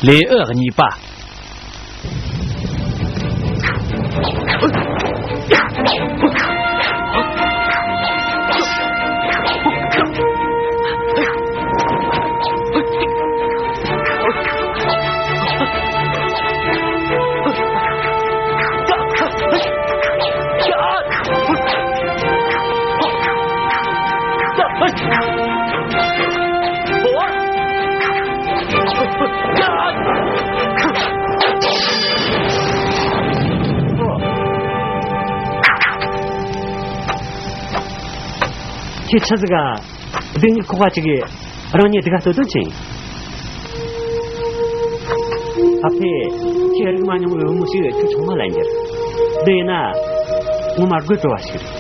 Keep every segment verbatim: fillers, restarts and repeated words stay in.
ལེའུ་གཉིས་པ། ཁྱེད་ཆི་ཟིག་ག་སྡུག་བསྔལ་ཁོག་པ་གཅིག་གིས་རང་ཉིད་སྡུག་ག་གཏོད་དོན་ཅི་ཡིན། ཨ་ཕས་ཁྱེད་རིག་མ་མྱོང་བའི་བུ་མོ་ཞིག་ཁྱོད་ཆུང་མ་ལ་འགྱུར། འདི་ཡིན་ན་ངོ་མ་དགོད་བྲོ་བ་ཞིག་རེད།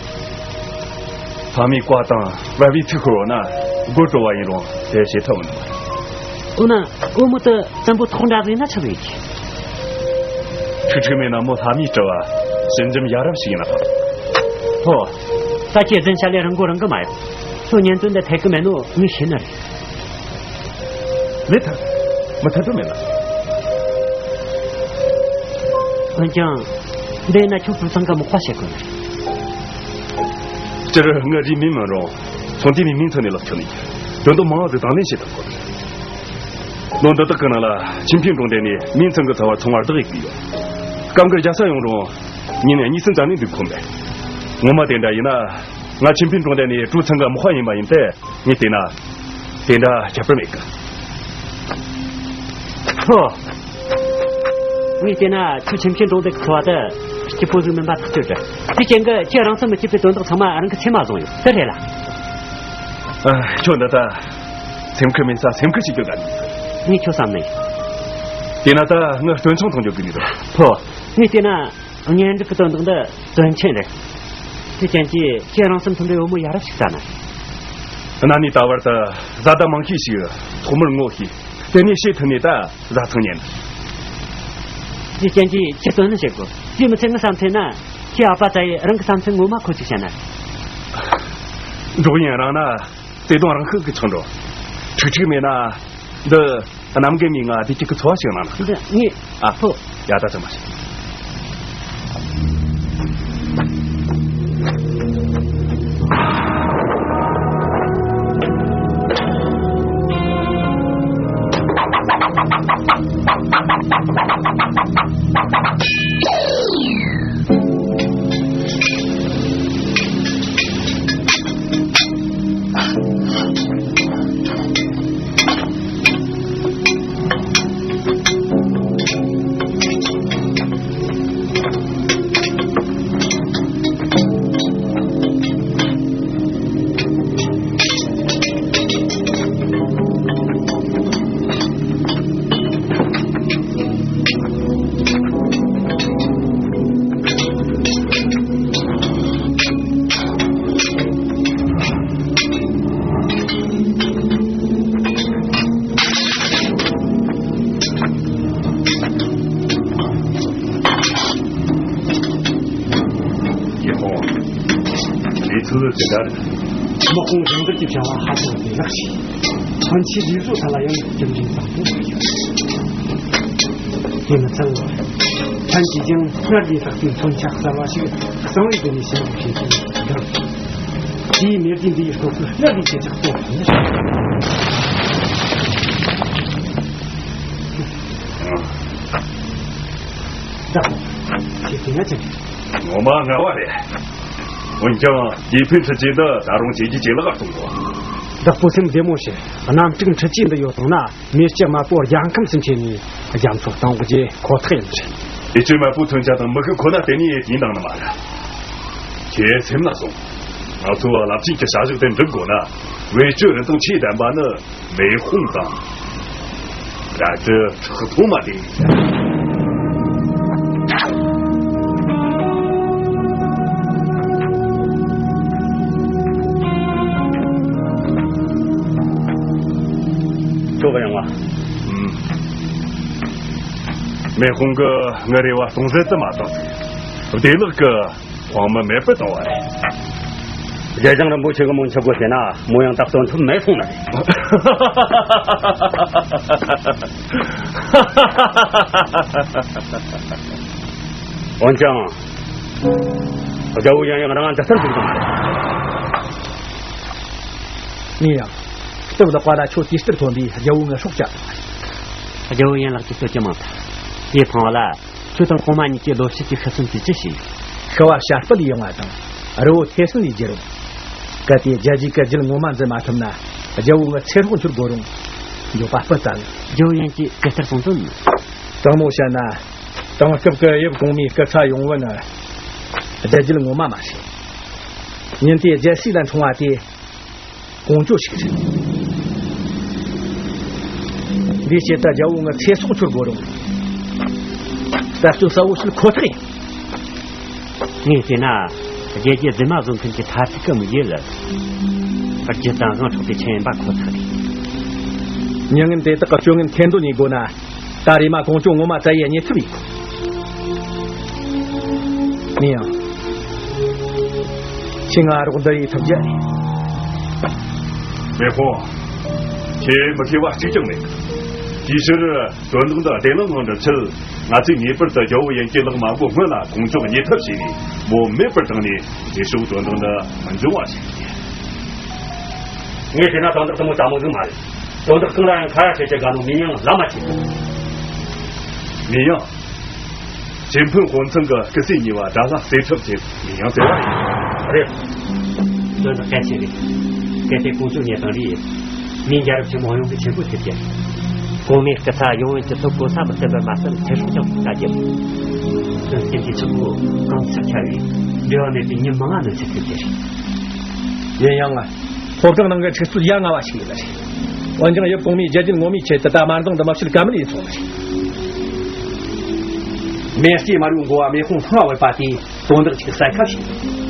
ཕ་མའི་བཀའ་དང་བབ་པའི་ཐུགས་ཁུར་འོག་ན་དགོད་བྲོ་བ་ཡིན་རུང་དེ་བྱེད་ཐབས་མི་འདུག། འོ་ན་བུ་མོ་དེ་བཙན་པོ་ཐོག་འདྲ་ཟིག་ཡིན་ན་ཆི་ཟིག་ཡིན། ཁྲིག་ཁྲིག་མེད་ན་མོ་ལྷ་མིའི་སྤྲུལ་བ་ཞི་འཇམ་ཡ་རབས་ཤིག་ཡིན་ན་ཐང་། ཧོ། ད་ཁྱེད་རྫུན་བཤད་ལས་རང་མགོ་རང་གིས་མ་གཡོགས། ཁྱོད་གཉེན་སྟོན་འདི་འཐད་གི་མེད་ནོ་ངས་ཤེས་ནི་རེད། མི་ཐར། མི་ཐར་དུ་མེད་ན། འོན་ཀྱང་། འདི་ན་ཁྱོད་བུ་ཚང་གི་མག་པ་བྱེད་དགོས་ནི་རེད། སྤྱིར་ངའི་རུས་མིང་མིན་རུང་། ཚོང་དེ་མིན་མིང་ཐོག་ནས་ལག་ཁྱོད་ནས། དོན་དུ་མང་ཟིག་དང་ལེན་བྱེད་ཐུབ་དགོས། ལོ་འདི་དག་གི་ནང་ལ་ཆིན་ཕིན་གྲོང་རྡལ་ནས་མིང་ཚང་གི་ཚོ་བར་ཚོང་བར་བདག་ཡིག་གི་ཡོད། སྐབས་འགར་རྒྱལ་ས་ཡོང་རུང་། ཉིན་ནས་གཉིས་སུ་འཛམ་གླིང་འདུག་ཁོམ་པས། ངོ་མ་དེ་འདྲ་ཡིན་ན། ང་ཆིན་ཕིན་གྲོང་རྡལ་ནས་ཀྲུའུ་ཚང་གི་མག་པ་ཡིན་པ་ཡིན་ཏེ། ངས་བལྟས་ན། དེ་འདྲ་ཁྱད་པར་མེད་གི། ཧོ། ངས་བལྟས་ན་ཁྱོད་ཆིན་ཕིན་གྲོང་རྡལ་གི་འཚོ་བ་དེ་སྐྱིད་པོ་ཟིག་མིན་པ་ཐག་ཆོད་རེད། དེ་རྐྱེན་གྱིས་ཁྱེད་རང་སེམས་མི་སྐྱིད་པའི་དོན་དག་ཚང་མ་རང་གི་སེམས་མ་བཟུང་ཡོད། དེ་རེད་ལ། ཨ། ཁྱོད་འདི་ལྟ་སེམས་ཁུར་མེད་ས་སེམས་ཁུར་བྱེད་རྒྱུ་ག་ནས་ཡིན། ངས་ཁྱོད་བསམ་ནས། དེས་ན་ད་ངས་སྟོན་ཆུང་མཐོང་རྒྱུ་གི་ནི་རེད། ཧོ། ངས་བལྟས་ན། གཉེན་སྒྲིག་གི་དོན་དག་འདི་དོན་ཆེན་རེད། དེ་རྐྱེན་གྱིས་ཁྱེད་རང་སེམས་མཐུན་པའི་བུ་མོ་ཡ་རབས་ཤིག་བཙལ་ན། གནའ་ནས་ད་བར་དུ་བཟའ་ཟླ་མང་ཤས་ཤིག་ཐོག་མར་ངོ་ཤེས། དེ་ནས་ཤེས་ཐུབ་ནས་ད་བཟའ་ཚང་ཉན། དེ་རྐྱེན་གྱིས་ཁྱེད་དོན་ནི་བྱེད་དགོས། དེ་མི་ཚད་ངའི་བསམ་ཚུལ་ན། ཁྱེད་ཨ་ཕ་ད་ཡི་རང་གི་བསམ་ཚུལ་ངོ་མ་ཁོ་ཅིག་བཤད་ན། འགྲོགས་ཡིན་རང་ན། བརྩེ་དུང་རང་ཤུགས་ཀྱིས་ཆགས་འགྲོ། ཁྲིག་ཁྲིག་མེད་ན། འདི་གནམ་རྒན་མའི་ང་བདེ་སྐྱིད་ཀྱི་འཚོ་བ་ཞིག་གནང་ན། འདི་ངས་ཨ་ཕོ། ཡ་ད་ཚང་མ་ཞིག། ཡེ་ཧོ། ལས་ཚུལ་ཇི་ལྟར། དམག་དཔུང་རིམ་འདུལ་གྱི་བྱ་བ་ཧ་ཅང་བདེ་བླག་ཞིག་ཐོན་སྐྱེད་ལས་བཟོ་ཐད་ལ་ཡང་སྐྱོན་ཅན་བཟང་པོ་ཡོད། དེ་མི་ཚད། ཐོན་སྐྱེད་ཀྱང་སྔར་ལས་ལྷག་པའི་མཚོན་ཆ་གསར་བ་ཞིག་གསང་བའི་སྒོ་ནས་ཞིབ་འཇུག་བྱེད་ཀྱིན་བསྡད། དེའི་མེ་ལྡན་འདི་ཡི་སྟོབས་ཤུགས་སྔར་ལས་ཇེ་ཆག་ཏུ་ཕྱིན། ད་ཁྱེད་དེ་ན་ཅི། ངོ་མ་ངར་བ་རེད། འོན་ཀྱང་དེ་ཕན་ཚུན་གྱི་འདི་ད་རུང་ཇེ་ཇེ་ཇེ་ལེགས་གཏོང་དགོས། བདག་པོ་སེམས་བདེ་མོ་བྱེད། གནམ་དཀྲུག་འཕྲུལ་ཆས་འདི་ཡོད་སོང་ན། མེ་ལྕེ་དམར་པོ་རྒྱལ་ཁམས་སུ་མཆེད་ནས་རྒྱ་མཚོ་གཏོང་རྒྱུ་ཁོ་ཐག་ཡིན། ལས་ཀྱི་དམར་པོ་ཐོན་ཆ་དང་མི་ཤུགས་ཁོ་ན་དེ་ནས་ཡིན་དང་ནི་མ་རེད། ཁྱེད་སེམས་ལ་ཟུངས། ང་ཚོ་རླབས་ཆེན་གྱི་བྱ་གཞག་དེ་འགྲུབ་དགོས་ན། བེད་སྤྱོད་རིན་ཐང་ཆེས་ལྡན་པ་ནི་མེ་དཔུང་དང་། རལ་གྲི་ཁྲག་འཐུང་མ་དེ། ཁྱོད་ཀྱི་ཡོང་བ། ཨུམ། མེ་དཔུང་གི་ངའི་རེ་བ་སྟོང་ཟད་དུ་མ་བཏང་ཟིག་བདེ་བླག་གི་དཔང་མི་མེད་པར་བཏང་བ་རེད། རྒྱལ་ལྕམ་རིན་པོ་ཆེ་གི་མོ་འཆི་དགོས་ཟེར་ན་མོ་ཡང་ད་གསོན་ཐུབ་མེད་སོང་ནི་རེད། འོན་ཀྱང་། རྒྱལ་བོ་ཡང་ཡང་རང་འདི་ལྟར་འདུག་དང་། ངས་ཡང་། སྟབས་ལེགས་པ་ལ་ཁྱོད་དེ་ལྟར་ཐོན་པས་རྒྱལ་བོ་ངའི་སྲོག་བསྐྱབས་དང་། རྒྱལ་བོ་ཡན་ལགས་ཀྱིས་གསོད་ཀྱི་མང་ཐལ། དེ་ཕངས་བ་ལ། ཁྱོད་དང་གོང་མ་གཉིས་ཀྱི་ལོ་ཕྱེད་ཀྱི་ཤི་གསོན་དུས་ཅི་ཞིག་ཤི་བ་བྱ་སྤུ་ལས་ཡོང་བ་དང་། རི་བོ་ཐེ་སན་ལས་རྒྱུ་རུང་། གལ་ཏེ་རྒྱལ་རྒྱུད་ཀྱི་རྒྱུད་ངོ་མ་འཛིན་མ་ཐུབ་ན། རྒྱལ་བོ་ངའི་ཚེ་སྲོག་འཆོར་དགོས་རུང་། འགྱོད་པ་སྤུ་ཙམ། རྒྱལ་བོ་ཡན་གྱིས་ག་ལྟར་གསུངས་དོན། དྲང་མོ་བཤད་ན། དེང་སྐབས་ཀྱི་དབྱིབས་གོང་མའི་སྐུ་ཚ་ཡོང་བ་ནི། རྒྱལ་རྒྱུད་ངོ་མ་མ་རེད། ཉིན་དེའི་རྒྱལ་སྲིད་ལ་འཁྲུངས་པ་དེ། ཀོང་ཇོ་ཞིག་རེད། འདིའི་ཆེད་དུ་རྒྱལ་བོ་ངའི་ཚེ་སྲོག་འཆོར་དགོས་རུང་། ད་གསོད་གསལ་བོ་ཞིག་ཁོ་ཐག་ཡིན། ངས་བལྟས་ན། རྒྱལ་རྒྱུད་རྫུན་མ་བཟོ་མཁན་གྱི་མཐར་ཐུག་གི་དམིགས་ཡུལ། རྒྱུ་དང་དབང་འཕྲོག་པའི་ཆེད་ཡིན་པ་ཁོ་ཐག་རེད། མྱི་ངན་དེ་དག་གི་སྤྱོད་ངན་ཐེར་འདོན་ཡེད་དགོས་ན། ད་རེས་མ་ཀོང་ཇོ་ངོ་མ་བཙལ་ཡས་རྙེད་ཐུབ་ཡིན་ཁོ། ཡིན་ཡང་། ཁྱེད་ང་རོགས་འདི་ཡེད་ཐུབ་རྒྱུ་རེད། མེ་ཧོང་། ཁྱེད་མི་ཤེས་པ་གཅིག་ཀྱང་མེད། དེའི་ཕྱིར། དོན་དག་འདི་བདེ་བླག་ངང་འགྲུབ་ཆེད། ང་ཚོས་ངེས་པར་དུ་རྒྱལ་བོ་ཡན་གྱི་ལག་མ་བགོ་སྔོན་ལ་ཀོང་ཇོ་རྙེད་ཐབས་བྱས་ནས་མོ་མེད་པར་བཏང་ནས་རྗེས་ཕྱོགས་དོན་དག་འདི་མི་འབྱུང་བ་བྱེད་དགོས། ངས་བལྟས་ན་དོན་དག་དེ་མོ་དྲང་མོ་ཟིག་མ་རེད། དོན་དག་གང་ལ་ཡང་ཁ་ཡ་བྱེད་ཀྱི་དགའ་ནོ་མི་ཡང་ལ་མ་བྱེད། མི་ཡང་། ཆེན་ཕུན་དཔོན་ཚང་གི་སྐུ་སྲས་གཉིས་པ་དགྲ་ལྷ་གསེར་ཁྲབ་ཅན་མི་ཡང་ཟེར་བ་རེད། རེད། དོན་དག་གལ་ཆེ་རེད། གལ་ཏེ་ཀོང་ཇོ་རྙེད་དང་རེད། མིའི་རྒྱལ་རབས་ཆེན་མོ་ཡོང་གི་ཆེན་པོ་ཐེབས་ཀྱི། གོང་མའི་སྐུ་ཚ་ཡོང་ཡོང་གི་ཚོད་གོ་ས་མི་བརྟན་པར་མ་ཟད་ཚེ་སྲོག་ཀྱང་ཐོག་ལྟ་རྒྱུ། དོན་རྐྱེན་གྱི་ཆག་སྒོ་གང་སར་ཁྱབ་པས་འབྲེལ་བ་མེད་པའི་ཉིན་མང་ང་གནོད་འཚེ་ཐེབས་ཀྱི་རེད། ཡིན་ཡང་། ཕོ་བྲང་ནང་གི་འཁྲུག་རྩོད་ཡ་ང་བ་ཞིག་ཡིན་པ་རེད། འོན་ཀྱང་ཡབ་གོང་མའི་རྒྱལ་རྒྱུད་ངོ་མའི་ཆེད་དུ་ད་དམར་མདངས་འདི་མ་བཤད་ཀ་མེད་ཡིན་སོང་བ་རེད། མེ་ལྕེ་དམར་བོའི་མགོ་བ་མེ་ཧོང་ལྷང་བ་བབས་པ་དེས་དོན་དག་ཅིག་གསལ་ཁ་བྱས།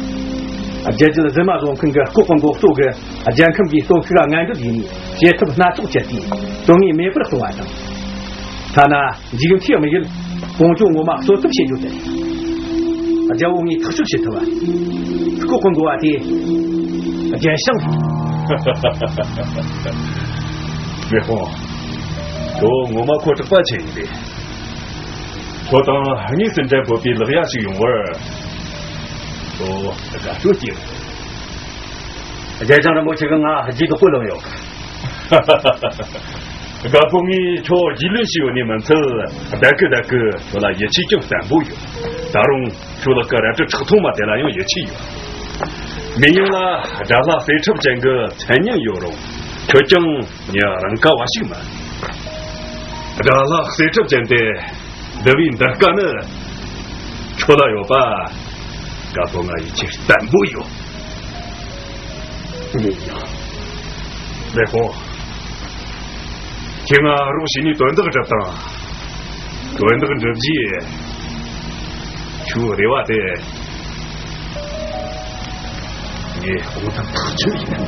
རྒྱལ་རྒྱུད་རྫུན་མ་བཟོ་མཁན་གྱི་ལྐོག་གི་མགོ་གཙོ་གིས་རྒྱལ་ཁམས་ཀྱི་སྟོབས་ཤུགས་ལ་ངན་འགྲུལ་ཡིན་ནས་བྱེད་ཐབས་སྣ་ཚོགས་སྤྱད་དེ་དོན་དངོས་མེད་པར་གཏོང་བ་དང་། ཐ་ན། འཇིགས་མཐའི་དམིགས་ཡུལ་ཀོང་ཇོ་ངོ་མ་གསོད་ཐབས་བྱེད་རྒྱུ་དེ་རེད། རྒྱལ་བོ་ངས་ཐག་གཅོད་བྱེད་ཐུབ་བ། ལྐོག་གི་འགོ་བ་དེ། རྒྱལ་ཞང་། མེ་ཧོང་། ཁྱོད་ངོ་མ་ཁོ་དྲག་པ་ཆེ་ཡིན་པས། ཁྱོད་དང་དངོས་སུ་འབྲལ་ཕོད་པའི་ལག་ཡ་ཞིག་ཡོང་བར། ཁྱོད་དགའ་སྤྲོ་སྐྱེ། རྒྱལ་ལྕམ་རིན་པོ་ཆེ་གིས་ང་རྗེས་སུ་བསྐུལ་ལོང་ཡོད། དགའ་པོ་ངས་ཁྱོད་རྗེས་ལུས་ཞུས་ཡོད་ནི་མིན་ཚུལ་བདག་གི་བདག་གི་ཁྱོད་ལ་ཡིད་ཆེས་ཀྱང་བརྟན་པོ་ཡོད། ད་རུང་ཁྱོད་ལག་གི་རལ་གྲི་ཁྲག་འཐུང་མ་དེ་ལ་ཡང་ཡིད་ཆེས་ཡོད། མི་ཡུལ་ལ་དགྲ་ལྷ་གསེར་ཁྲབ་ཅན་གྱི་མཚན་སྙན་ཡོད་རུང་ཁྱོད་ཀྱང་མྱི་རང་ག་བ་ཞིག་མིན། དགྲ་ལྷ་གསེར་ཁྲབ་ཅན་དེ། འདི་བའི་འདི་དཀའ་ནི། ཁྱོད་ལ་ཡོད་པ། དགའ་པོ་ང་ཡིད་ཆེས་བརྟན་པོ་ཡོད། ཡིན་ཡང་། ལེགས་པོ། ཁྱེད་ང་རོགས་བྱས་ནས་དོན་དག་སྒྲུབ་དང་། དོན་དག་འགྲུབ་རྗེས། ཁྱོའི་རེ་བ་དེ། ངས་སྐོང་ཐབས་ཐག་ཆོད་ཡིན།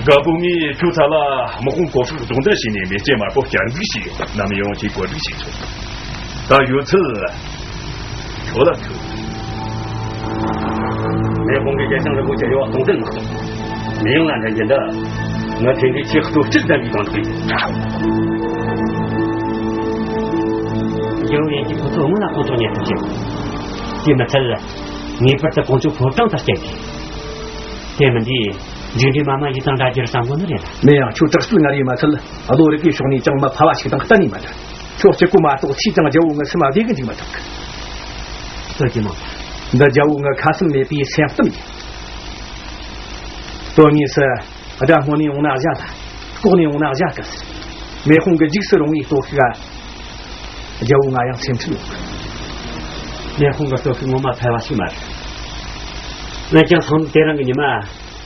དགའ་པོ་ངས་ཁྱོད་ཚ་ལ་དམག་དཔུང་གོ་སྲུང་སྦྱོང་བརྡར་བྱས་ནས་མེ་ལྕེ་དམར་པོ་བསྐྱར་འཛུགས་བྱས་ཡོད། ནམ་ཡང་ཁྱེད་གོ་སྒྲིག་བྱས་ཆོག་ད་ཡོད་ཚད་ཁྱོད་ལ་ཐུག་མེ་ཧོང་གི་རྒྱལ་ཞང་རིན་པོ་ཆེ་རེ་བ་སྟོང་ཟད་མ་གཏོགས། མི་ཡོང་ལ་འདྲ་རྒྱུ་འདི། ང་ཚོས་འདི་ཆེས་གཙོ་ཆེར་ལྡན་པའི་དོན་དག་ཡིན། རྒྱལ་བོ་ཡན་གྱིས་ཁོ་ཚོ་སྔོན་ལ་ཁོང་ཚོ་ཉེན་ཐག་བྱེད། དེ་མི་ཚད། ངེས་པར་དུ་ཀོང་ཇོ་ཕོ་བྲང་དུ་སྐྱེལ་དགོས། དེ་མིན་དུས། མཇུག་འབྲས་མ་མ་ཡིས་དང་འདྲ་རྒྱུར་བསམ་གོ་ནི་རེད་ལ། མིན་ཡང་ཁྱོད་དྲག་རྩལ་ངར་ཡིན་མ་ཚད་བློ་རིག་གི་ཕྱོགས་ནས་ཅང་མི་ཕལ་བ་ཞིག་དང་གཏན་ནས་མ་འདྲ། ཁྱོད་གཅིག་པུ་མ་གཏོགས་སུས་ཀྱང་རྒྱལ་བོ་ངའི་སེམས་བདེ་གི་འཇུག་མི་ཐུབ་གི། ལྟོས་ཀྱི་མང་། འདི་རྒྱལ་བོ་ངའི་ཁ་སེམས་མེད་པའི་སེམས་གཏམ་ཡིན། དོན་དངོས་སུ། དགྲ་སྔོན་ནས་ཡོང་ན་གཞའ་ལ། ལྐོག་ནས་ཡོང་ན་གཞའ་དཀའ་ཟེར། མེ་ཧོང་གི་འཇིགས་སུ་རུང་བའི་སྟོབས་ཤུགས་ལ། རྒྱལ་བོ་ང་ཡང་སེམས་ཁྲལ་ཡོང་གི། མེ་ཧོང་གི་སྟོབས་ཤུགས་ངོ་མ་ཕལ་བ་ཞིག་མ་རེད། འོན་ཀྱང་སང་ཉིན་དེ་རིང་གི་ཉི་མ།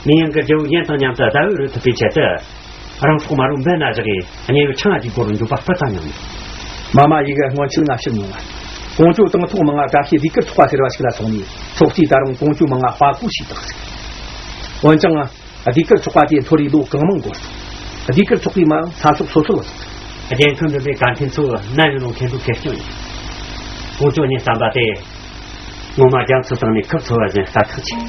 མི་ཡང་གི་རྒྱལ་བོ་ཡན་དང་མཉམ་དུ་ཟླ་འོད་རོལ་ཐུབ་པའི་ཆེད་དུ། རང་སྲོག་མ་རུངས་འབེན་ན་བཞག་གིས་གཉེན་ཡོད་ཆང་ཨ་ཅིག་སྒོ་རུ་འགྱོད་པ་སྤུ་ཙམ་མྱོང་མེད། མ་མ་ཡིས་གི་སྔོན་ཆད་ང་ཕྱིར་མྱོང་བ། ཀོང་ཇོ་དང་ཐོག་མང་ང་བཀྲ་ཤིས་ཟློས་གར་ཚོགས་པ་ཟེར་བ་ཞིག་ལ་སོང་ནས་ཚོགས་གཙོས་ད་རུང་ཀོང་ཇོ་མང་ང་དཔའ་བོ་ཞིག་བཏགས་ཟིག་འོན་ཀྱང་། ཟློས་གར་ཚོགས་པ་དེ་འཐོར་རིས་ལོ་གང་མང་འགོར་སོང་། ཟློས་གར་ཚོགས་པའི་མ་ཡང་ས་ཕྱོགས་སོ་སོར་བུད་སོང་། རྒྱལ་ཁམས་རིམ་པའི་བཀའ་འཕྲིན་ཚོ་ནམ་ཡིན་རུང་མཁན་པོའི་ཁེར་རྐྱང་ཡིན། ཀོང་ཇོ་གཉིས་བསམ་པ་དེ། ངོ་མ་རྒྱ་མཚོ་སྟེང་ནས་ཁབ་འཚོ་བ་བཞིན་ལྟ་ཐག་ཆོད།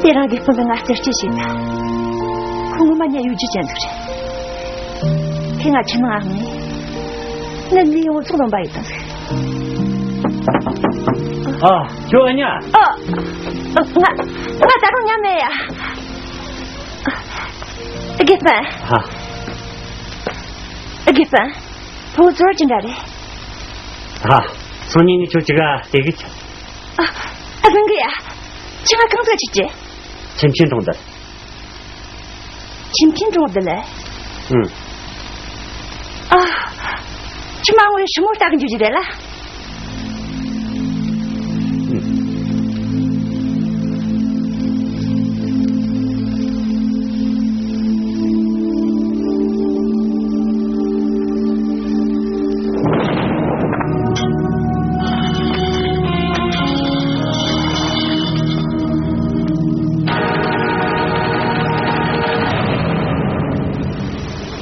དེ་རིང་དགེ་སྤུན་གྱིས་ང་རྩེད་སྤྲད་བྱས་ན། ཁོ་ངོ་མ་ཉན་ཡོད་རྒྱུ་ཅན་ཟིག་རེད། ཁོས་ང་ཁྱིམ་ནང་ཨ་ནི་ནི་ནི་ཡོང་ཚོགས་ལོན་པ་ཡིན་དང་ཟིག་ཨ། ཁྱོད་ཨ་ཉ། ཨ། ང་ང་ད་རུང་ཉམས་མེད་ཡ། དགེ་སྤུན། ཧ། དགེ་སྤུན། ཕུ་བོ་ཚོར་ཅི་འདྲ་རེད། ཨ། སང་ཉིན་ནི་ཁྱོད་ཅི་ག་དེ་གི་ཆ། ཨ། ཨ་བུན་གི་ཡ། ཁྱི་ང་གང་ཚ་ཆི་ཅི། ཆིན་ཆིན་གྲོང་རྡལ། ཆིན་ཆིན་གྲོང་རྡལ་ལ། ཨུམ། ཨ། ཁྱི་མ་ངོ་ཡི་ཞི་མོ་ལྟ་གི་འཇུ་རྒྱུ་རེད་ལ།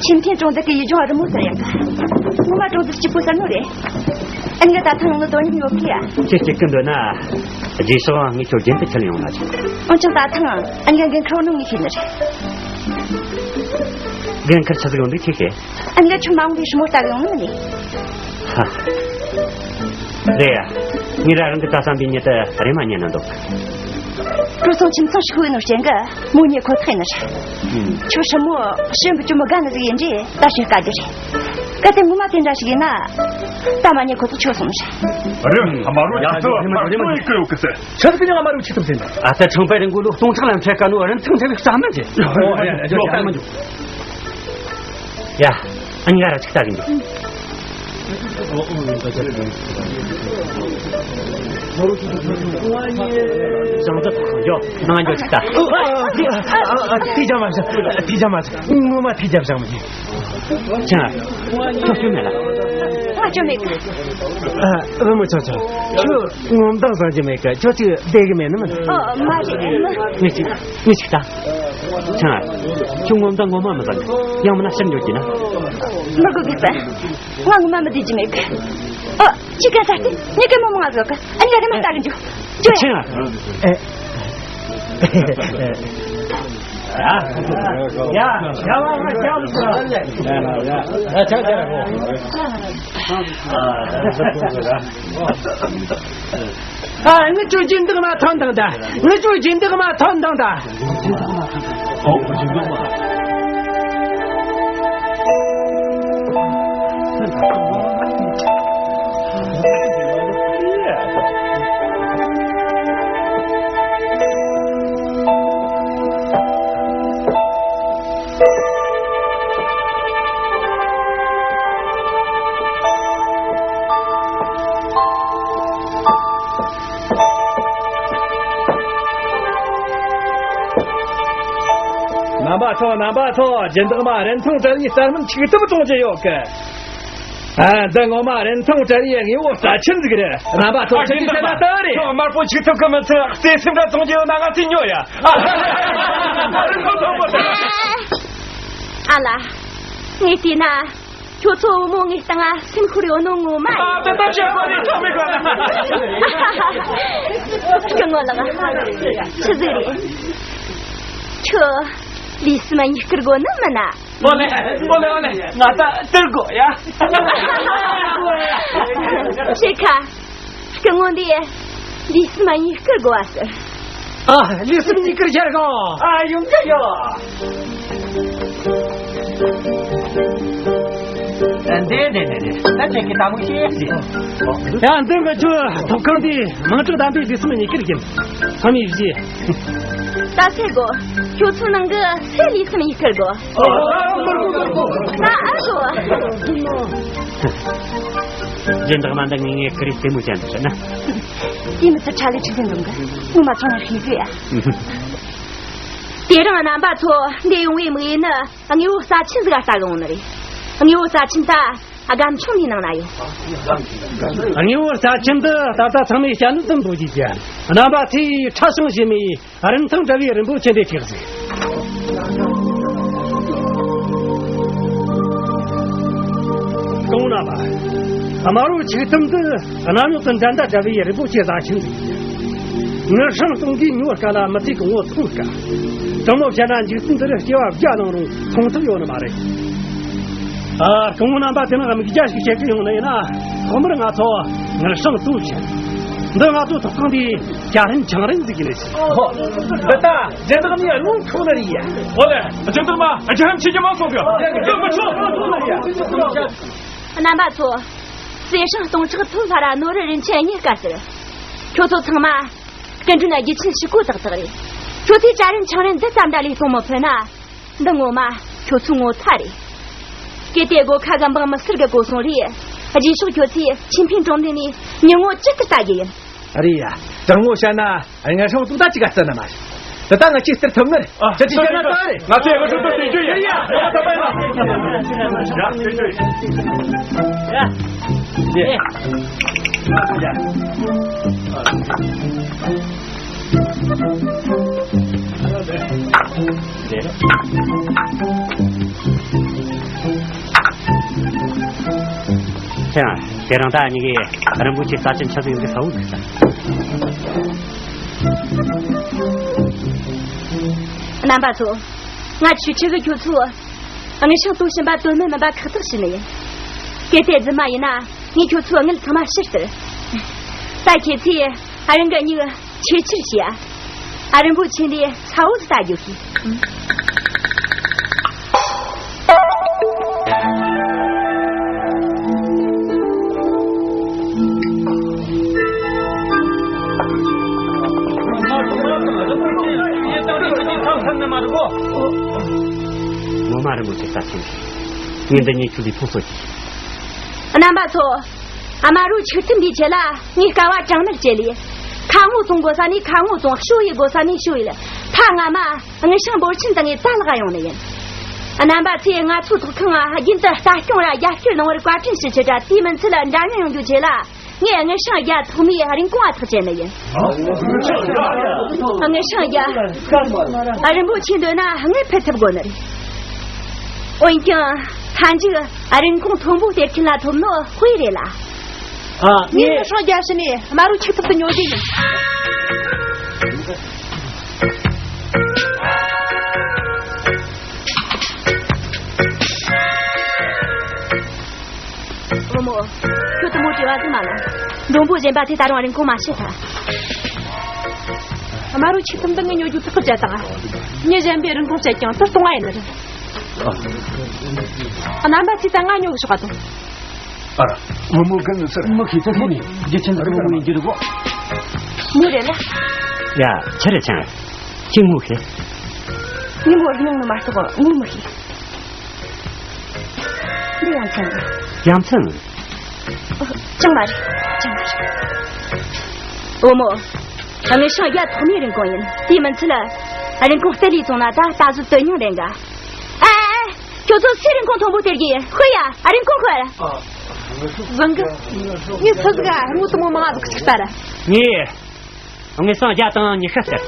ཆིན་ཐེན་གྲོང་རྡལ་གྱི་ཡུལ་ལྗོངས་རི་མོ་ལྟར་ཡག་གི། ངོ་མ་གྲོང་རྡལ་སྐྱིད་པོ་གསར་ནོ་རེད། ཨ་ནི་ག་ད་ཐེངས་ནི་དོ་མཉམ་ཡོད་ཀི་ཡ། ཁྱེད་ཅིག་གི་འདོད་ན། རྗེས་ཕྱོགས་ངས་ཁྱོད་རྒྱུན་དུ་ཁྲིད་ཡོང་ན་ཆོག་ཨང་ཅང་ད་ཐེངས་ཨ་ནི་ག་འགན་ཁུར་ནོ་ངས་ཤེས་ནི་རེད། འགན་ཁུར་ཆི་ཟིག་ཡོང་འདུག་ཁྱེད་ཤེས། ཨ་ནི་ག་ཁྱོད་མ་འོངས་པའི་ཞི་མོ་ལྟ་གི་ཡོང་ནི་མིན་ནི། ཧ། རེད་ཡ། ངས་ར་རང་གི་ད་བསམ་པའི་མྱི་དེ་རེ་མ་ཉན་ན་འདུག་གྲོ་ཚང་ཁྱིམ་ཚང་ཞིག་ཡོད་ནོ་ཅན་གི་མོ་ཉེ་ཁོ་ཐག་ཡིན་ནི་རེད། ཁྱོད་ཞི་མོ་ཞི་མོ་ཅུ་མོ་དགའ་ནི་ཟིག་ཡིན་འདྲི་ད་ཞིག་དཀའ་རྒྱུ་རེད། གལ་ཏེ་ངོ་མ་དེ་འདྲ་ཞིག་ཡིན་ན། ད་མ་ཉེ་ཁོ་ཐག་ཆོད་སོང་ནི་རེད། རེད། ཨ་མ་རོ་ཡ་ཚོ་མ་རོ་ཡ་མ་རོ་ཡ་ཁོ་ཡོད་གི་ཟེར། ཆི་ཟིག་ཡང་ཨ་མ་རོ་ཆི་ཐུབ་ཟེར། ཨ་ད་ཁྲང་པའི་རིང་གོ་ལུགས་སྟོང་ཕྲག་ལ་འཕྲད་ཀ་ནོ་རིན་ཐང་འཕྲད་པའི་རྩ་མེད་ཟེར། ཡ། ཨ་ཉ་ར་ཅིག་ལྟ་གི་འདུག་བྱང་དུ་ཐོག་ཡོ། ནང་འགྱོ་ཅིག་ལྟ། ཐིག་ཅང་མ་བྱ། ཐིག་ཅང་མ་བྱ། ངོ་མ་ཐིག་ཅང་བྱ་མ་ཡིན། ཅང་། ཁྱོད་སྐྱོན་མེད་ལ། ང་སྐྱོན་མེད་གི། ཨ། བུ་མོ་ཆུང་ཆུང་། ཁྱོད་ངོ་མདངས་བཟང་གི་མེད་གི། ཁྱོད་ཅིག་བསྡད་གི་མེད་ནི་མིན། ཨོ། མ་རེད། ངས་ཅིག་ངས་ཅིག་ལྟ། ཆང་ཨ། ཁྱོད་ངོ་མདངས་ངོ་མ་མི་བཟང་གི། ཡང་མིན་ན་ཕྱིར་འགྱོ་གི་ན། མི་དགོས་གི་ཟེར། ང་ངོ་མ་མི་བདེ་གི་མེད་གི། ཨོ། ཅི་ག་ས་སྟེ་ངས་གི་མོ་མོ་ང་བཟོ་གི། ཨ་ནི་ག་རེ་མ་ལྟ་གི་འཇུ། འཇུ་ཡ། ཆང་ཨ། ཨེ། ཡ། ཡ། ཡ། ཡ། ཡ། ཡ། ཡ། ཡ། ཆང་ཆང་། ཨ། ངི་ཆོའི་སྦྱིན་བདག་མ་ཐོན་དང་ད། ངི་ཆོའི་སྦྱིན་བདག་མ་ཐོན་དང་ད། རྣམ་པ་ཚོ། རྣམ་པ་ཚོ། སྦྱིན་བདག་མ་རིན་ཐང་བྲལ་བའི་རྩར་སྨན་ཆིག་ཐུབ་གཏོང་རྒྱུ་ཡོད་གི། ཨ། འདི་ངོ་མ་རིན་ཐང་བྲལ་བའི་དངོས་པོ་རྩ་ཆེན་ཟིག་རེད། རྣམ་པ་ཚོ་ཁྱེད་ཀྱིས་བཤད་ན་ལྟ་བུ་རེད། ཁྱོད་དམར་པོ་ཆིག་ཐུབ་གི་མི་ཚད་བརྩེ་སེམས་འདྲ་གཏོང་རྒྱུ་ཡོད་ན་ང་ཚོས་ཉོ་ཡ། ཨ། ཨ་ལ། ངས་བལྟས་ན། ཁྱོད་ཚོ་བུ་མོ་ངའི་སྟེང་ང་སེམས་ཤོར་ཡོད་ནོ་ངོ་མ་ཡིན། ཨ། དེ་ལྟ་བྱེད་དགོས་རེད། ཐབས་མེད་གོ་ན། སྐུ་ངོ་ལགས། ཆི་ཟིག་རེད། ཁྱོད་ལུས་སེམས་གཉིས་བསྐྱུར་དགོས་ནི་མིན་ན། ཨོ་ལེ། ཨོ་ལེ། ཨོ་ལེ། ང་ད་སྟེར་དགོས་ཡ། ཤེས་ཁ། སྐུ་ངོ་འདི་ལུས་སེམས་གཉིས་བསྐྱུར་དགོས་པ་ཟེར། ཨ། ལུས་སེམས་གཉིས་བསྐྱུར་བྱེད་དགོས། ཨ། ཡོང་གི་ཡོད། འདི་འདི་འདི་འདི་ད་ཁྱེད་ཀྱིས་ལྟ་མོ་བྱེད་ཟེར། ཡང་འདི་གི་ཁྱོད་ཐོབ་ཁང་འདི་དམངས་ཁྲོད་བདམས་པའི་ལུས་སེམས་གཉིས་བསྐྱུར་གྱིན། ཚང་མས་བཞེས། ད་ཟེར་གོ། ཁྱོད་ཚོའི་ནང་གི་སུའི་ལུས་སེམས་གཉིས་བསྐྱུར་དགོས། ད་ཨ་གོ། སྦྱིན་བདག་མ་འདི་ངས་ངས་ཀི་རེ་ལྟད་མོ་བྱས་འདུག་ཟེར་ན། དེ་མི་ཚོ་ཁྲ་ལི་ཁྲི་ལྡན་འདུག་གི། ངོ་མ་ཚང་ན་ཤེས་གི་ཡ། དེ་རིང་རྣམ་པ་ཚོ་འདི་ཡོང་བའི་དམིགས་ཡུལ་ནི་དངོས་པོ་རྩ་ཆེན་ཟིག་ལ་ལྟ་གི་ཡོང་ནི་རེད། དངོས་པོ་རྩ་ཆེན་ད་སྒམ་ཆུང་འདིའི་ནང་ན་ཡོད། དངོས་པོ་རྩ་ཆེན་འདི་ད་ལྟ་ཚང་མས་བཤད་ནི་ཙམ་འདོད་ཀྱི་ཀྱང་། རྣམ་པ་ཚོས་ཕྲ་ཞིང་ཞིབ་མོའི་རིན་ཐང་བྲལ་བའི་རིན་པོ་ཆེ་འདི་ཅིག་གཟིགས། གང་ན་བ། དམར་པོ་ཆིག་ཐུབ་འདི་གནམ་འོག་ཏུ་འགྲན་ཟླ་བྲལ་བའི་རིན་པོ་ཆེ་རྩ་ཆེན་ཟིག་ཡིན། ངར་སྲང་སྟོང་གིས་ཉོ་དཀའ་ལ་མི་ཚེ་གི་ངོ་ཐུག་དཀའ། དྲང་མོ་བཤད་ན་འཇིག་རྟེན་འདི་རུ་སྐྱེ་བ་བརྒྱ་གནང་རུང་ཐོང་ཐུབ་ཡོད་ནི་མ་རེད། ཨ། སྐུ་ངོ་རྣམ་པ་དེ་ནང་དམིགས་བརྒྱ་ཞིག་བྱེད་ཀྱི་ཡོང་ནི་ཡིན་ན། ཐོག་མར་ང་ཚོ་ངར་སྲང་བཙོ་བྱེད། འདི་ང་ཚོ་ཐོག་ཁང་དེའི་རྒྱ་རན་ཆང་རན་ཟིག་ཡིན་ནི། འདི་ལྟ་རྒྱ་ནག་ནས་རླུང་འཁྱུག་ནི་རེད་ཡ། ཨོ་ལེ། རྒྱ་ནག་མ་རྒྱ་ཧམ་ཆེ་རྒྱ་མ་སོང་གི། འདི་མི་ཆོག་རྣམ་པ་ཚོ། གསེར་སྲང་སྟོང་ཕྲག་ཐོབ་ལྷ་ར་ནོར་རིན་ཆེན་རྙེད་དཀའ་ཟེར། ཁྱོད་ཚོ་ཚང་མ་སྐུ་མགྲོན་རྒྱུ་ཆེན་ཕྱུག་པོ་ཏག་ཏག་རེད། ཁྱོད་ཚོས་རྒྱ་རན་ཆང་རན་འདི་ཙམ་འདྲ་ལས་གཏོང་མི་ཕོད་ན། འདི་ངོ་མ་ཁྱོད་ཚོའི་ངོ་ཚ་རེད། གལ་ཏེ་སྒོ་ཁ་གི་འབངས་མི་སེར་གི་གོ་སོང་རེད། རྗེས་ཕྱོགས་ཁྱོད་ཚོས་ཆིན་ཕིན་གྲོང་སྡེ་ནས་ཉིན་ངོ་ཇི་ལྟར་ལྟ་རྒྱུ་ཡིན། རེད་ཡ། དྲང་མོ་བཤད་ན་ངར་སྲང་ཏུ་ད་ཅི་ག་རྩ་ན་མ་རེད། ད་ལྟ་ང་ཅིག་སྟེར་ཐུབ་ནི་རེད། ཨ། ཅི་ཅི་བཤད་ན་ད་རེད། ང་ཚོས་ངར་སྲང་ཏུ་སྟེར་རྒྱུ་ཡིན། ཡ་ཡ། ཡ་ད་པ་ཡ། ཡ་སྟེར་རྒྱུ་ཡིན། ཡ། ཡ། ཡ། ཁྱེད་རང་ད་ཉིད་ཀྱིས་རིན་པོ་ཆེ་རྩ་ཆེན་ཆ་ཟིག་འདི་ས་འུ་འདུག་ས། རྣམ་པ་ཚོ། ང་ཆུ་ཆུ་གི་ཁྱོད་ཚོ། དངུལ་སྲང་དོ་བྱིན་པ་དོན་མེད་མིན་པ་ཁག་ཐག་ཞུ་ནི་ཡིན། གལ་ཏེ་རྫུན་མ་ཡིན་ན་ངས་ཁྱོད་ཚོའི་དངུལ་ཚང་མ་ཕྱིར་སྟེར། ད་ཁྱེད་ཚོས་རང་གི་མྱིག་ཆེར་ཆེར་བྱས། ཨ། རིན་པོ་ཆེ་འདི་ས་འོག་ཏུ་ལྟ་རྒྱུ་ཞིག་ངོ་མ་རིན་པོ་ཆེ་རྩ་ཆེན་པོ། ངས་འདི་ཉིད་ཁྱོད་ལས་ཕུང་གསོ་གྱིས། རྣམ་པ་ཚོ། དམར་པོ་ཆིག་ཐུབ་འདིའི་ཆེད་ལ་ངས་དཀའ་བ་གྲངས་མེད་སྤྱད་ལས། ཁ་ངོ་བཙོང་དགོས་ས་ནས་ཁ་ངོ་བཙོང་། ཤོ་ཡེ་དགོས་ས་ནས་ཤོ་ཡེ་ལས། ཐ་ང་མ་དངུལ་སྲང་འབོར་ཆེན་བཏང་ངས་ད་ལག་ཡོང་ནི་ཡིན། རྣམ་པ་ཚོས་ང་ཚོའི་ཐོག་ཁང་ང་རྒྱུན་དུ་ལྟ་སྐྱོང་ར་རྒྱབ་སྐྱོར་གནང་བར་བཀའ་དྲིན་ཞུ་ཆེད་ར། དེའི་མི་ཚད་ལ་འདྲ་མཉམ་ཡོང་རྒྱུའི་ཆེད་ལ། ངས་དངུལ་སྲང་བརྒྱ་ཐོག་མའི་རིན་གོང་ཨ་ཐག་བཅད་ནི་ཡིན། དངུལ་སྲང་བརྒྱ། རིན་པོ་ཆེ་འདོད་ན་དངུལ་ཕུལ་ཐུབ་དགོས་ནི་རེད། འོན་ཀྱང་མཐའ་མཇུག་རིན་གོང་མཐོན་པོ་སྟེར་མཁན་ལ་ཐོབ་ནོ་དཔེ་རེད་ལ། ཨ། ངས་ངས་དངུལ་སྲང་བརྒྱ་བྱིན་ནས་དམར་པོ་ཆིག་ཐུབ་ཏུ་ཉོ་རྒྱུ་ཡིན། བུ་མོ། ཁྱོད་དུ་མོ་བྲེལ་བ་ཟིག་མ་ལ། མགྲོན་པོ་གཞན་པ་ཚོས་ད་རུང་རིན་གོང་མ་བཤད་ཐལ། དམར་པོ་ཆིག་ཐུབ་འདི་ངས་ཉོ་རྒྱུ་ཐག་གཅོད་བྱས་དང་། མྱི་གཞན་པས་རིན་གོང་བཤད་ཀྱང་དུ་གཏོང་བ་ཡིན་ནི་རེད། རྣམ་པ་ཚོས་ད་ང་ཉོ་གི་ཤོག་ག་དང་། ཨ། བུ་མོ་གན་ཟེར་མི་ཤེས་ཚེ་ནི་རྒྱུ་ཆེན་རིན་གོང་ཡིན་རྒྱུ་རེད་གོ། མོ་རེད་ལ། ཡ། ཆི་རེད་ཆང་། ཅི་ངོ་ཤེས། ངས་མོ་སྙིང་ནི་མ་གཏོགས་ངོ་མི་ཤེས། འདི་ཡ་མཚན་རེད། ཡ་མཚན། ཨ། ཅང་མ་རེད། ཅང་མ་རེད། བུ་མོ། དངུལ་སྲང་བརྒྱ་ཐོག་མའི་རིན་གོང་ཡིན། དེའི་མི་ཚད་ལ། རིན་གོང་སྟེར་ལས་བཙོང་ན་ད་ད་གཟོད་དོན་སྙིང་ལྡན་ག། ཨ། ཨ། ཁྱོད་ཚོ་སུས་རིན་གོང་མཐོན་པོ་སྟེར་གི་ཡིན། ཤོད་ཡ། རིན་གོང་ཤོད། བཟང་གི། ངས་སུ་ཟིག་ག་རིན་གོང་དུ་མོ་མང་ཟིག་གཅིག་ལྟར། ངས། དངུལ་སྲང་བརྒྱ་དང་ཉི་ཤུ་སྟེར།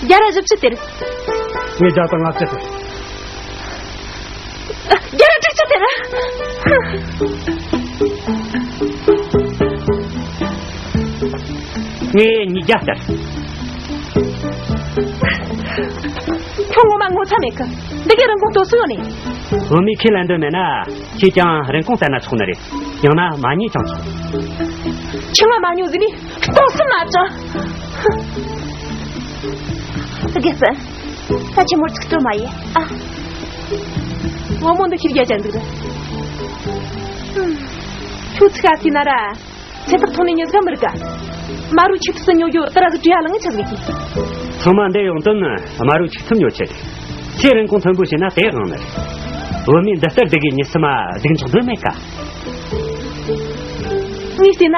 བརྒྱ་ར་བཞི་བཅུ་སྟེར། ངས་བརྒྱ་དང་ལྔ་བཅུ་སྟེར། བརྒྱ་ར་དྲུག་ཅུ་སྟེར། ངས་ཉིས་བརྒྱ་སྟེར། ཁྱོད་ངོ་མ་ངོ་ཚ་མེད་གི། འདི་གའི་རིན་གོང་དོ་སུ་ཡོད་ནི། བུད་མེད་ཁས་ལེན་འདོད་མེད་ན། ཁྱེད་ཀྱང་རིན་གོང་བསྟན་ན་ཆོག་ནི་རེད། ཡང་ན་མ་ཉོས་ཀྱང་ཆོག་ཁྱི་ང་མ་ཉོས་ཟིན་ནི་སྟོང་སུ་མ་ཅང་། དགེ་སྤུན། ད་ཆི་མོར་ཚིག་སྤྲོད་མ་ཡེ་ཨ། བུ་མོ་འདི་ཁྱི་རྒྱ་ཅན་འདུག་ར། ཁྱོད་ཚིག་ཨ་སི་ན་ར། ཚེ་ཐག་ཐུང་ནས་ཉེས་ཀ་མི་རིག་ག། དམར་པོ་ཆིག་ཐུབ་སུ་ཉོ་རྒྱུ་ཏི་ར་སུ་བྲིས་ཡ་ལང་ཆ་ཟིག་གི། ཚང་མ་འདི་ཡོང་དོན་ནི་དམར་པོ་ཆིག་ཐུབ་ཉོ་ཆེད་རེད། ཚེ་རིན་གོང་མཐོན་པོ་བྱས་ན་དེ་དབང་ནི་རེད། བུད་མེད་འདི་ལྟར་སྡུག་གི་མྱི་སུ་མ་སྡུག་འཇོག་འདོད་མེད་ཀ། ངས་བལྟས་ན་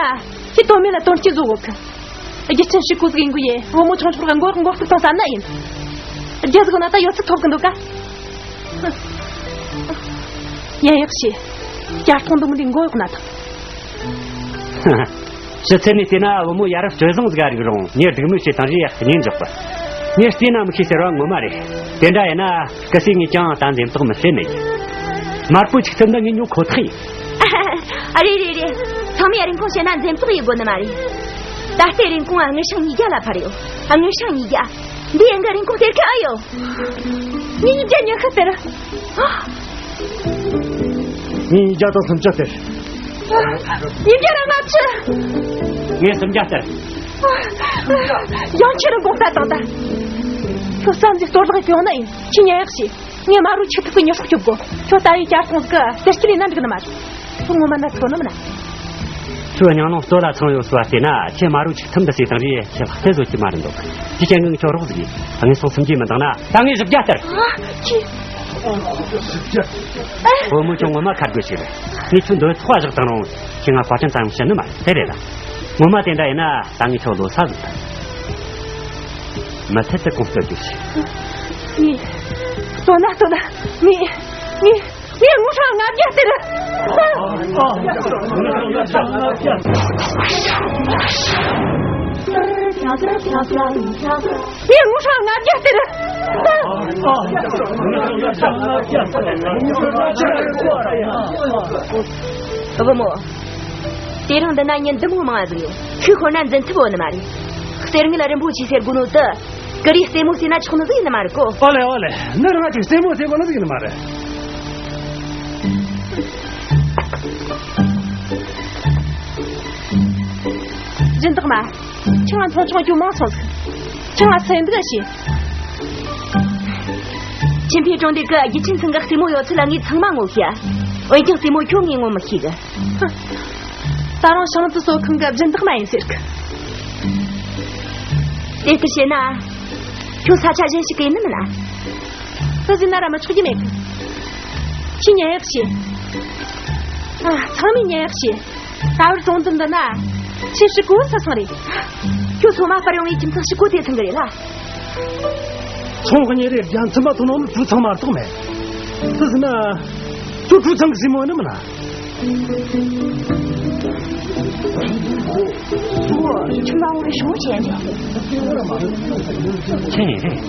ཁྱི་དོན་མེད་ལ་དོན་སྐྱིད་བཟོ་གོ་གི། རྒྱུ་ཆེན་ཞིག་གོ་ཟིག་ཡིན་གི་ཡེ་བུ་མོ་ཆུང་ཆུང་གི་མགོ་མགོ་གཏུག་བཏང་ས་ན་ཡིན། རྒྱ་ཟིག་ན་ད་ཡོད་ཚད་ཐོབ་གི་འདུག་ག། ཡ་ཡག་ཤི། བསྐྱར་གཏོང་འདུག་མི་འདི་མགོ་གཡོག་ན་ཐང་། ཕྱི་ཚེ་ནས་བལྟས་ན་བུ་མོ་ཡ་རབས་སྤྱོད་བཟང་ཟིག་རིག་རུང་ངས་སྡིགས་དམོད་བྱེད་དང་རེད། གཉེན་འཇོག་པ། ངས་བལྟས་ན་མི་ཤེས་ཟེར་བ་ངོ་མ་རེད། དེ་འདྲ་ཡིན་ན་སྐུ་སྲས་ངས་ཀྱང་ད་འཛེམ་དོགས་མི་བྱེད་ནི་ཡིན། དམར་པོའི་ཆིག་ཐུབ་འདི་ངས་ཉོ་ཁོ་ཐག་ཡིན། ཨ། རེད་རེད་རེད། ཚང་མས་རིན་གོང་བཤད་ན་འཛེམ་དོགས་ཡེད་དགོས་ནི་མ་རེད། ད་ལྟའི་རིན་གོང་དངུལ་སྲང་ཉིས་བརྒྱ་ལ་འཕར་ཡོད། དངུལ་སྲང་ཉིས་བརྒྱ། འདི་ཡན་གི་རིན་གོང་སྟེར་གི་ཨེ་ཡོད། ངས་ཉིས་བརྒྱ་ཉོ་ཤི་ཟེར། ངས་ཉིས་བརྒྱ་དང་སུམ་བརྒྱ་སྟེར། ཉིས་བརྒྱ་ར་མ་ཆུ། ངས་སུམ་བརྒྱ་སྟེར། ཡང་ཁྱེད་རང་དགོངས་ལྟ་དང་ད། ཁྱོད་བསམ་གཟས་གཏོར་བརླག་གི་ཡོང་ན་ཡིན། ཁྱེད་ཉན་ཡག་བྱོས། ངས་དམར་པོའི་ཆིག་ཐུབ་ཀྱི་མྱུར་ཤོག་སྐྱོབ་དགོས། ཁྱོད་ལྟ་བའི་བསྐྱར་གསོང་གི་ཟེར་སྐྱིད་ལས་ན་འགྲིག་ནི་མ་རེད། ཁྱོད་ངོ་མ་ན་ཚོ་ནི་མིན་ན། ཁྱོད་གཉའ་ལོང་ལྟོ་ལ་ཚང་ཡོད་སོ་བ་བལྟས་ན་ཁྱེད་དམར་པོའི་ཆིག་ཐུབ་འདི་སྲས་དང་རེད། ཁྱེད་ལྷག་ལྟས་བཟོ་གི་མ་རེད་འདུག་དེ་ཁྱེད་ངས་ཁྱོད་རོགས་ཟིག་ཡིན། དངུལ་སྲང་སུམ་བརྒྱ་མི་འདང་ན་ད་ངས་བཞི་བརྒྱ་སྟེར། ཨ། ཁྱེད། བུ་མོ་ཁྱོད་ངོ་མ་ཁ་དགོད་ཞིག་རེད། ངས་ཁྱོད་འདོད་ཚོགས་བཞག་དང་རུང་ཁྱེད་ང་བཀའ་དྲིན་ཙམ་ཡང་བྱེད་ནི་མ་རེད། དེ་རེད་ལ། ངོ་མ་དེ་འདྲ་ཡིན་ན་ད་ངས་ཁྱོད་ལོ་ས་ཟིག་དང་། མི་ཚད་དུ་གོང་སྤྲོད་རྒྱུ་ཞིག་ངས། ལྟོ་ན་ལྟོ་ན། ངས། ངས། ངས་དངུལ་སྲང་ལྔ་བརྒྱ་སྟེར། ངས་དངུལ་སྲང་ལྔ་བརྒྱ་སྟེར། བུ་མོ། དེ་རིང་འདི་ན་ཉིན་འདི་མོ་མང་ང་ཟིག་ཡོད། ཁོས་ཤོར་ན་འཛིན་ཐུབ་ཡོད་ནི་མ་རེད། གསེར་དངུལ་རིན་པོ་ཆེ་ཟེར་དགོས་ནོ་དེ། ཀུ་རེ་རྩེད་མོ་རྩེ་ན་ཆོག་ནི་ཟིག་ཡིན་ནི་མ་རེད་གོ། ཨོ་ལེ་ཨོ་ལེ། ནི་རང་ཅིག་རྩེད་མོ་རྩེ་དགོས་ནི་ཟིག་ཡིན་ནི་མ་རེད། སྦྱིན་བདག་མ། ཁྱེད་ང་མཐོང་ཆུང་རྒྱུ་མང་སོང་ཟིག་ཁྱེད་ང་སེམས་སྡུག་བྱས། ཆིན་ཕིའི་གྲོང་སྡེ་གི་རྒྱུ་ཆེན་ཚང་གི་རྩེད་མོ་ཡོད་ཚད་ལ་ངས་ཚང་མ་ངོ་ཤེས། འོན་ཀྱང་རྩེད་མོ་ཁྱོད་ངས་ངོ་མི་ཤེས་གི། ད་རུང་ཤང་ཙི་གསོ་ཁང་གི་སྦྱིན་བདག་མ་ཡིན་ཟེར་གི། དེ་ལྟར་བྱས་ན། ཁྱོད་ས་ཆ་གཞན་ཞིག་གི་ཡིན་ནི་མིན་ན། དེ་ཟིན་ན་ར་མི་ཆོག་རྒྱུ་མེད་གི། ཁྱེད་ཉན་ཡག་བྱོས། ཨ། ཚང་མས་ཉན་ཡག་བྱོས། ད་བར་གྲོང་རྡལ་འདི་ན་ཁྱེད་ཕྱུག་པོ་ས་ཚང་རེད། ཁྱོད་སོ་མ་སྤར་ཡོང་བའི་ཁྱིམ་ཚང་ཕྱུག་པོ་དེ་ཚང་གི་རེད་ལ། ཚོང་གི་ཉེ་རེ་རྒྱ་མཚན་པ་ཐོན་ནོ་ནི་གྲུ་ཚང་མ་གཏོགས་མེད། དེ་ཟིན་ན། ཁྱོད་གྲུ་ཚང་གི་སྲས་མོ་ནི་མིན་ན། ཁྱེད་མ་འོངས་པའི་ཞུ་བྱས་ནས། ཁྱེད་ཡིན་རེད།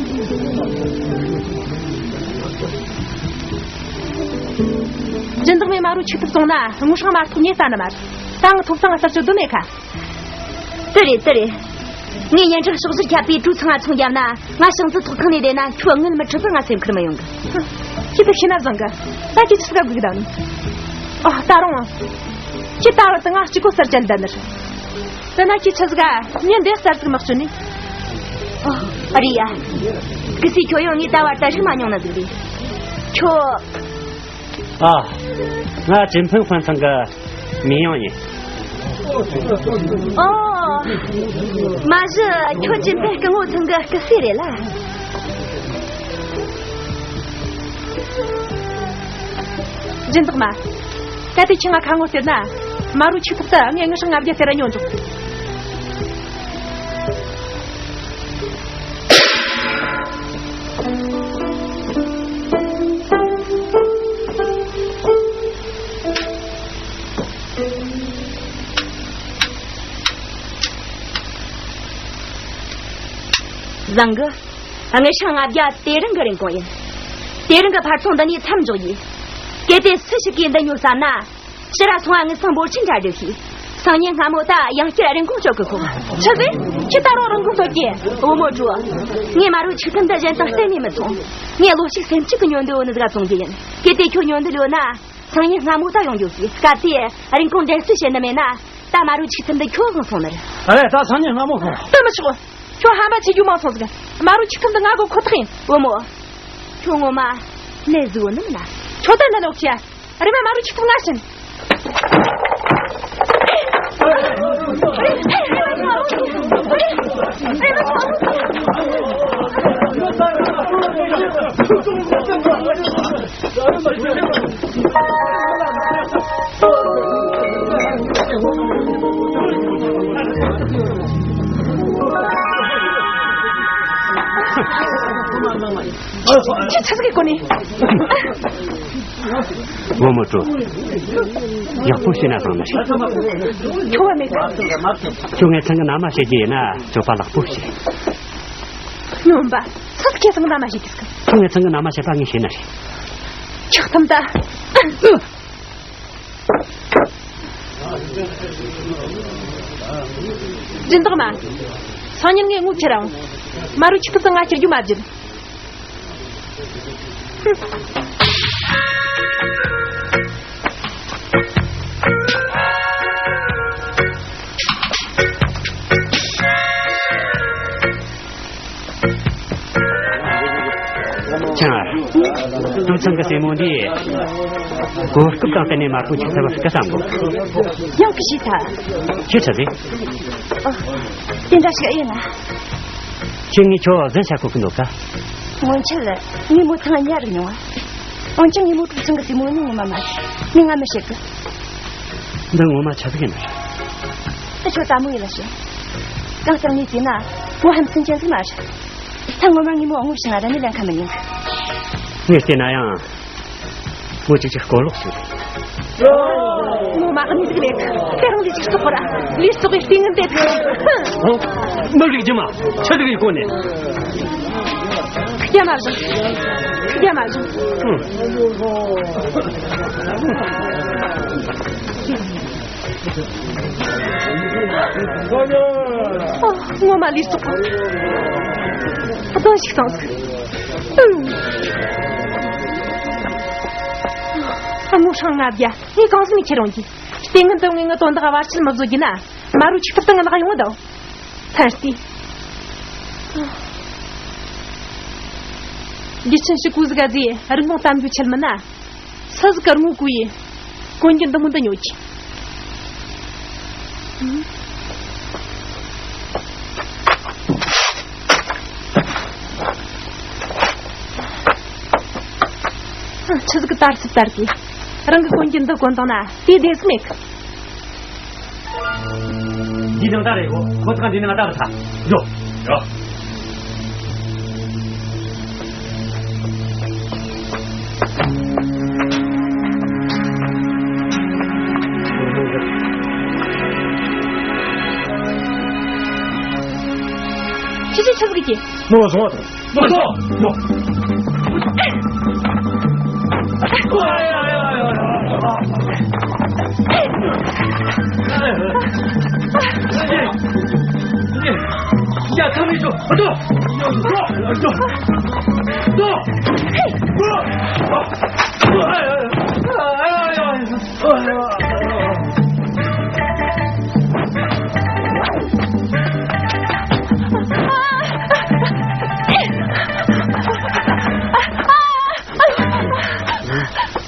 སྦྱིན་བདག་མས་དམར་པོའི་ཆིག་ཐུབ་བཙོང་ན་དངུལ་སྲང་མ་གཏོགས་ངས་ལྟ་ནི་མ་རེད། ད་ང་ཐོབ་ཐང་ང་ལྟར་ཅོ་དོན་མེད་ཁ། དེ་རེད་དེ་རེད། ངས་ཉིན་གྲངས་ཕྱོགས་བཞིར་ཁྱབ་པའི་གྲུ་ཚང་ང་ཚོང་བརྒྱབ་ན་ང་ཞིང་རྩིས་ཐོབ་ཐང་ནས་བསྡད་ན་ཁྱོད་དངུལ་མི་ཁྲིད་པར་ང་སེམས་ཁུར་མི་ཡོང་གི། ཁྱེད་དེ་ཤེས་ན་བཟང་གི། ད་ཁྱེད་ཆི་ཟིག་ག་སྒུག་དང་། ཨ། ད་རུང་། ཁྱེད་ད་བར་དུ་ང་གཅིག་པོ་སར་བཅད་བསྡད་ནི་རེད། དེ་ན་ཁྱེད་ཆི་ཟིག་ག་ཉིན་འདི་སར་ཟིག་མི་བཅུག་ནི། ཨ། ཨ་རེད་ཡ། སྐུ་སྲས་ཁྱོད་ཡང་ངས་ད་བར་ད་རིག་མ་མྱོང་ནི་ཟིག་རེད། ཁྱོད། ཨ། ང་ཅིན་ཕིན་དཔོན་ཚང་གི་མི་ཡང་ཡིན། ཨོ། མ་གཞི་ཁྱོད་ཅིན་ཕིན་སྐུ་ངོ་ཚང་གི་སྐུ་སྲས་རེད་ལ། སྦྱིན་བདག་མ། གལ་ཏེ་ཁྱེད་ང་ཁ་ངོ་སྟེར་ན། དམར་པོའི་ཆིག་ཐོག་ཏུ་ངས་དངུལ་སྲང་ལྔ་བརྒྱ་སྟེར་ར་ཉོ་འཇོག་བཟང་གི། དངུལ་སྲང་ལྔ་བརྒྱ་དེ་རིང་གི་རིན་གོང་ཡིན། དེ་རིང་གི་ཕར་ཚོང་འདི་ནས་མཚམས་འཇོག་ཡིན། གལ་ཏེ་སུ་ཞིག་གིས་འདི་ཉོ་བསམ་ན། ཕྱིར་ར་སོང་བ་དངུལ་སྲང་འབོར་ཆེན་འདྲ་སྒྲུབ་ཤིག་སང་ཉིན་སྔ་མོ་ད་ཡང་བསྐྱར་རིན་གོང་གཅོག་གི་ཁོ། ཆི་ཟིག་ཁྱེད་ད་རུང་རིན་གོང་གཅོག་གི། བུ་མོ་ཀྲུའུ། ངས་དམར་པོའི་ཆིག་ཐུབ་འདི་གཞན་དང་གཏན་ནས་མི་ཚོང་། ངས་བློ་གཅིག་སེམས་གཅིག་གི་ཉོ་འདོད་ཡོད་ནི་ཟིག་བཙོང་རྒྱུ་ཡིན། གལ་ཏེ་ཁྱོད་ཉོ་འདོད་ཡོད་ན། སང་ཉིན་སྔ་མོ་ད་ཡོང་རྒྱུ་ཟིག་སྐབས་དེ་རིན་གོང་འགྲན་རྩོད་བྱེད་ནི་མེད་ན། ད་དམར་པོའི་ཆིག་ཐུབ་འདི་ཁྱོད་དབང་སོང་ནི་རེད། ཨ་རེད། ད་སང་ཉིན་སྔ་མོ་ཤོག་དེ་མི་ཆོག་ཁྱོད་ཧམ་པ་ཆེ་རྒྱུ་མང་སོང་ཟིག་དམར་པོའི་ཆིག་ཐུབ་འདི་ང་དགོས་ཁོ་ཐག་ཡིན། བུ་མོ། ཁྱོད་ངོ་མ་ནད་ཟིག་ཡོད་ནི་མིན་ན། ཁྱོད་ད་ནད་ནོ་ཁྱེད། རེམ་མ་དམར་པོའི་ཆིག་ཐུབ་ང་བྱིན། ཁྱོད་ཆི་ཟིག་གི་གོ་ནི། བུ་མོ་ཀྲོ། ཡག་པོ་བྱས་ན་བཟང་ནི་རེད། ཁྱོད་བ་མེད་གི། ཁྱོད་ངའི་ཚང་གི་མནའ་མ་བྱེད་རྒྱུ་ཡིན་ན་སྤྱོད་པ་ལེགས་པོ་བྱོས། སྨྱོན་པ། སུས་ཁྱེད་ཚང་གི་མནའ་མ་བྱེད་རྒྱུ་ཟེར་གི། ཁྱོད་ངའི་ཚང་གི་མནའ་མ་བྱེད་པ་ངས་ཤེས་ནི་རེད། ཆགས་ཐམ་ད། སྦྱིན་བདག་མ། སང་ཉིན་ངས་དངུལ་ཁྱེར་ར་འོང་། མ་རུ་ཆིག་ཐུབ་དང་ང་ཁྱེར་རྒྱུ་མ་བརྗེད། ཁྱེད། ཀྲོ་ཚང་གི་སྲས་མོ་འདི། གོ་སྐབས་དང་བསྟུན་ནས་དམར་པོ་ཆིག་ཐུབ་བ་སྐུ་བསམ་གོ། ཡང་གི་ཞིག་ཐ། ཁྱེད་ཆ་ཟིག། ཨ། དེ་འདྲ་ཞིག་ཨེ་ཡིན་ན། ཁྱེད་ངས་ཁྱོད་གཟན་ཤ་ཁོ་གི་འདུག་ག། སྔོན་ཆད་ངས་མོ་ཐང་ཉར་མྱོང་བ། འོན་ཀྱང་ངས་མོ་ཀྲོ་ཚང་གི་སྲས་མོ་ནི་ངོ་མ་མ་རེད། ངས་ང་མི་བཤད་གི། འདི་ངོ་མ་ཆ་ཟིག་ཡིན་ནི། ད་ཁྱོད་ལྟ་མོ་ཡིན་ལ་ཞེ། གང་ལྟར་ངས་བལྟས་ན་མོ་ཧམ་སེམས་ཅན་ཟིག་མ་རེད། ད་ངོ་མ་ངས་མོ་ངོ་ཤེས་ན་ར་ནི་ལེན་ཁ་མི་ཉན་གི། ངས་བལྟས་ན་ཡང་། མོ་ཅིག་ཅིག་གོ་ལོག་སོང་། མོ་མ་གནས་ཟིག་རེད། དེ་རང་ལས་ཅིག་བཙོག་ར། ལས་བཙོག་གི་ལྟས་ངན་དེ། ཨོ། མི་རིགས་ཀྱི་མ། ཆི་ཟིག་ཡིན་གོ་ནས། ཁྱེད་རྒྱ་མ་བཞུང་། ཁྱེད་རྒྱ་མ་བཞུང་། ཧུམ། ཨ། ངོ་མ་ལས་བཙོག་པ། ཨ། དོན་ཞིག་བཏང་ཟིག། ཨ། མོ་ཧྲང་ང་བརྒྱ། ངས་གང་ཟིག་ནས་ཁྱེར་ཡོང་གི། ལྟས་ངན་དུ་ངས་ངའི་དོན་དག་བར་ཆད་མི་བཟོ་རྒྱུ་ན། མ་རུ་ཆིག་ཐུབ་དང་ང་ལག་ཡོང་བ་དང་། ཚན་ཏི། རྒྱུ་ཆེན་ཞིག་གུ་ཟིག་ག་རྫི་རིན་གོང་གཏམ་རྒྱུ་ཆེད་མིན་ན། སུ་ཟིག་ག་རྔོ་གུ་ཡི། གོན་རྒྱུ་འདི་མོ་འདི་ཉོ་གི། ཆི་ཟིག་གི་དར་སི་དར་གི། རང་གི་གོན་རྒྱུ་འདི་གོན་བཏང་ན་དེ་བདེ་སི་མེད་གི། འདི་ནང་ད་རེད་གོ། ཁོ་ཚང་འདི་ནང་ད་རེད་ད། འགྲོ། འགྲོ། ཁྱེད་ཚོས་ཆི་ཟིག་གི། མོ་སོང་བ་དང་། མོ་སོང་། མོ། ཡ། ཁ་མི་ཤོ། ཨ་ཏོ། ཨ་ཏོ། ཨ་ཏོ།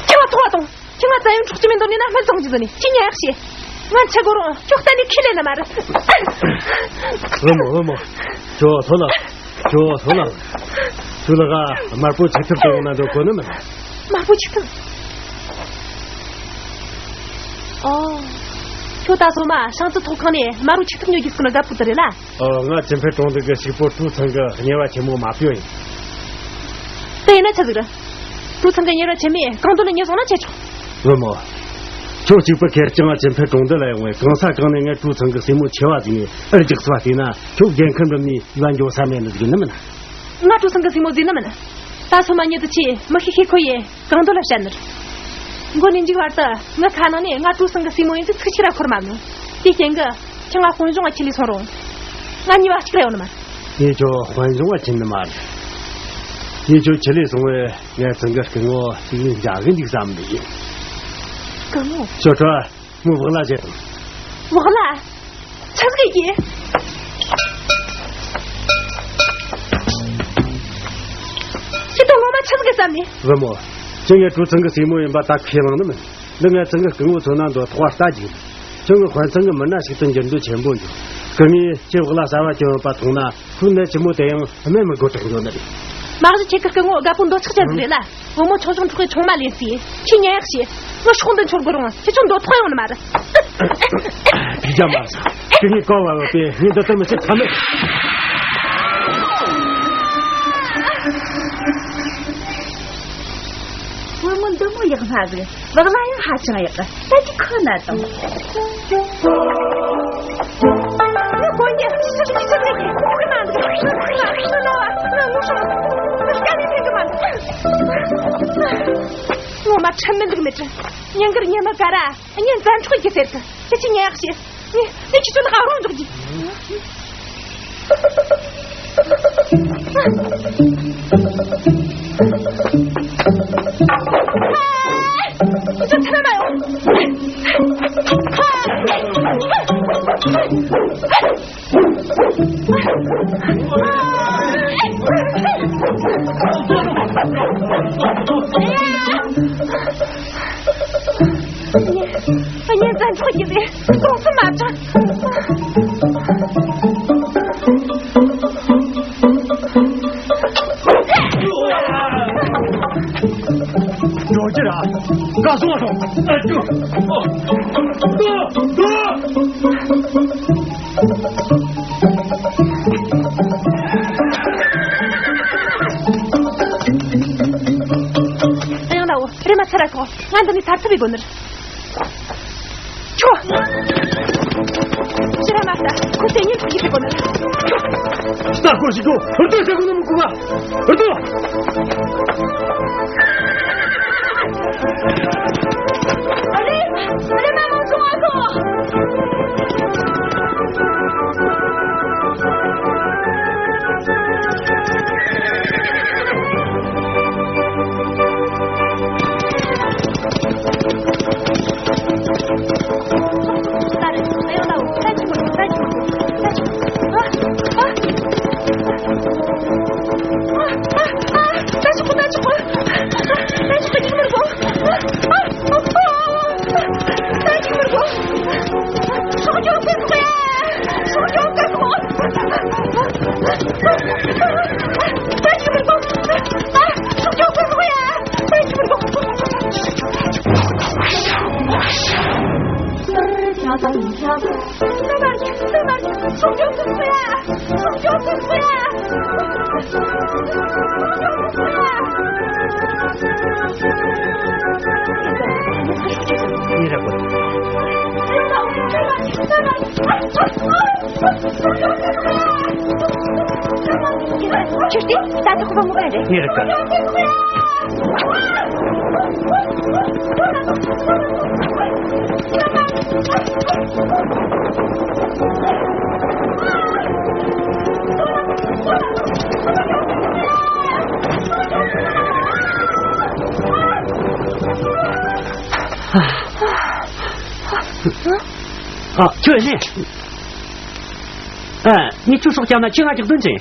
ཁྱེད་ང་ཐོག་དང་། ཁྱེད་ང་ཙམ་ཡང་འཕྲོག་རྒྱུ་མིན་འདོད་ནི་ན། སྨན་བཙོང་རྒྱུ་ཟེར་ནི་ཁྱེད་ཉན་ཡག་བྱེད། ང་ཆེ་གོ་རུང་ཁྱོད་གཏན་ནས་ཁས་ལེན་ནི་མ་རེད། བུ་མོ། བུ་མོ། ཇོ་ཐོ་ལ། ཇོ་ཐོ་ལ། ཁྱོད་ལ་ག་དམར་པོ་ཆིག་ཐུབ་དེ་ཡོང་ན་འདོད་གོ་ནི་མིན། དམར་པོ་ཆིག་ཐུབ། ཨོ། ཁྱོད་ད་སོ་མ་ཤང་ཙི་ཐོག་ཁང་ནས་དམར་པོ་ཆིག་ཐུབ་ཉོ་རྒྱུ་ཟེར་གོ་ནི་དགའ་པོ་དེ་རེད་ལ། ཨོ། ང་ཅིན་ཕེ་གྲོང་སྡེ་གི་ཕྱུག་པོ་ཀྲུའུ་ཚང་གི་གཉེར་བ་ཆེན་མོ་མ་ཕིའོ་ཡིན། དེ་ཡིན་ན་ཆི་ཟིག་རེད། ཀྲུའུ་ཚང་གི་གཉེར་བ་ཆེན་མོས་གང་འདོད་ལ་ཉོས་སོང་ན་ཆི་ཆོག། བུ་མོ། ཁྱོད་གཅིག་པུ་ཁེར་རྐྱང་ང་ཅིན་ཕེ་གྲོང་སྡེ་ལ་ཡོང་བས། གང་ས་གང་ནས་ངས་ཀྲུའུ་ཚང་གི་སྲས་མོ་ཆེ་བ་ཟིག་ནས་འུར་རྒྱག་སྲིད་པ་བལྟས་ན། ཁྱོད་འགན་ཁུར་འགྲུབ་ནས་ཡུལ་ལ་འགྱོ་ས་མེད་ནི་ཟིག་ཡིན་ནི་མིན། ང་ཀྲུའུ་ཚང་གི་སྲས་མོ་ཟིག་ཡིན་ནི་མིན། ད་སོ་མ་ཉིད་དུ་ཆེ་མི་ཤེས་ཤེས་ཁོ་ཡིས་གང་འདོད་ལ་བཤད་ནི་རེད། མགོ་ནས་མཇུག་བར་དུ་ངའི་ཁ་ནང་ནས་ང་ཀྲུའུ་ཚང་གི་སྲས་མོ་ཡིན་ཟིག་ཚིག་གཅིག་ར་འཁོར་མ་མྱོང་། དེའི་རྐྱེན་གྱིས་ཁྱེད་ང་དཔོན་གཞུང་ང་ཁྲིད་ལས་སོང་རུང་། ང་གཉིས་བ་གཅིག་ར་ཡོང་ནི་མ་རེད། ངས་ཁྱོད་དཔོན་གཞུང་ང་ཁྲིད་ནི་མ་རེད། ངས་ཁྱོད་ཁྲིད་ལས་སོང་བས། ངས་ཚང་གི་སྐུ་ངོ་གཅིག་ལས་འཇགས་གི་འཇུག་བསམ་ནི་ཡིན། སྐུ་ངོ། ཞོ་ཁྲོ། མོའི་བག་ལ་བྱེད་དང་། བག་ལ། ཆི་ཟིག་ཡིན། ཁྱེད་ད་ངོ་མ་ཆི་ཟིག་བསམ་ནི། བུ་མོ། ཁྱེད་ངས་ཀྲུའུ་ཚང་གི་སྲས་མོ་ཡིན་པ་ད་ཁས་བླངས་ནི་མིན། འདི་ངས་ཚང་གི་སྐུ་ངོ་མཚོན་ན་འདོད་ཐོག་བ་ལྟ་རྒྱུ་ཡིན། ཁྱོད་ངའི་དཔོན་ཚང་གི་མི་སྣ་ཞིག་ཏུ་འགྱུར་འདོད་ཆེན་པོ་ཡོད། སྐུ་ངོས་ཁྱེད་བག་ལ་གསར་བ་གྱོན་ཡོད་པ་མཐོང་ན། ཁོའི་ནད་ཆེན་མོ་དེ་ཡང་རྨས་མི་དགོས་དྲག་འགྱོ་ནི་རེད། མ་གཞི་ཁྱེད་ཀྱི་སྐུ་ངོ་དགའ་པོ་འདོད་ཆགས་ཅན་ཟིག་རེད་ལ། བུ་མོ་ཆུང་ཆུང་འཕྲོག་གི་ཆུང་མ་ལེན་སྲིད། ཁྱེད་ཉན་ཡག་བྱེད། ངའི་སྲོག་འདི་འཆོར་དགོས་རུང་ཁྱེད་ཆོ་འདོད་ཐོག་ཡོང་ནི་མ་རེད། ཐིག་རྒྱ་མ་ཟ། ཁྱེད་ངས་བཀའ་བ་བ་པས་ངས་འདི་ལྟར་མི་བྱེད་ཐབས་མེད། ཧ་ཟིག་བག་ལ་ཡང་ཧ་ཅང་ཡག་གི། ད་ཅི་ཁོ་ན་དང་། ངས་གོན་རྒྱུ་ཕྱི་ཕྱི་ཕྱི་ཕྱི་ཕྱི་ཕྱི་ཕྱི་ཕྱི་མ་འདུག་ཕྱི་ཕྱི་ཕྱི་ཕྱི་ལོ་བ་ང་ལོ་ཧྲང་ང་དཀའ་ལས་ཕན་གི་མ་འདུག་ངོ་མ་ཁྲིམས་མི་འདུག་མི་ཁྲིམས། ཉིན་དཀར་ཉི་མ་དགའ་ར་ངས་མཛའ་འཕྲོག་རྒྱུ་ཟེར་གི། ཁྱེད་ཀྱི་ཉལ་ཡག་བྱེད། ངས་ངས་ཁྱེད་ཚོ་ལག་རོང་འཇོག་རྒྱུ། ངས་མཛའ་འཕྲོག་རྒྱུ་ཟེར་གོང་སུ་མ་དྲངས། འགྲོ་རྒྱུ་ར། བཀའ་སྲུང་བ་སོང་། ཨ་ཡང་ལའོ་རེམ་མ་ཚུར་ར་ཐོངས། ང་འདི་ནས་ཐར་ཐུབ་པའི་སྒོ་ནས། ཁྱོད། ཕྱི་ར་མ་ལྟ། ཁོ་དེ་ཉིད་ཀྱི་སྒོ་ནས། ལྟ་སྐོར་ཞིག་གོ། ཧུར་ཐག་བྱེད་དགོས་ན་མི་དགོས་པ། ཧུར་ཐག་ཨ་ལེ། ཨ་ལེ། མ་མང་སོང་ཨ་ཁོ། ཁྱོད་ཀྱིས་ད་ལྟ་ཁོ་པ་མོ་ག་རེད། ངས་རིག་ག་ཨ། ཁྱོད་ནི། ཨ། ངས་ཁྱོད་སྲོག་སྐྱབས་ན་ཁྱོས་ང་ཅིག་སྟོན་ཅིང་།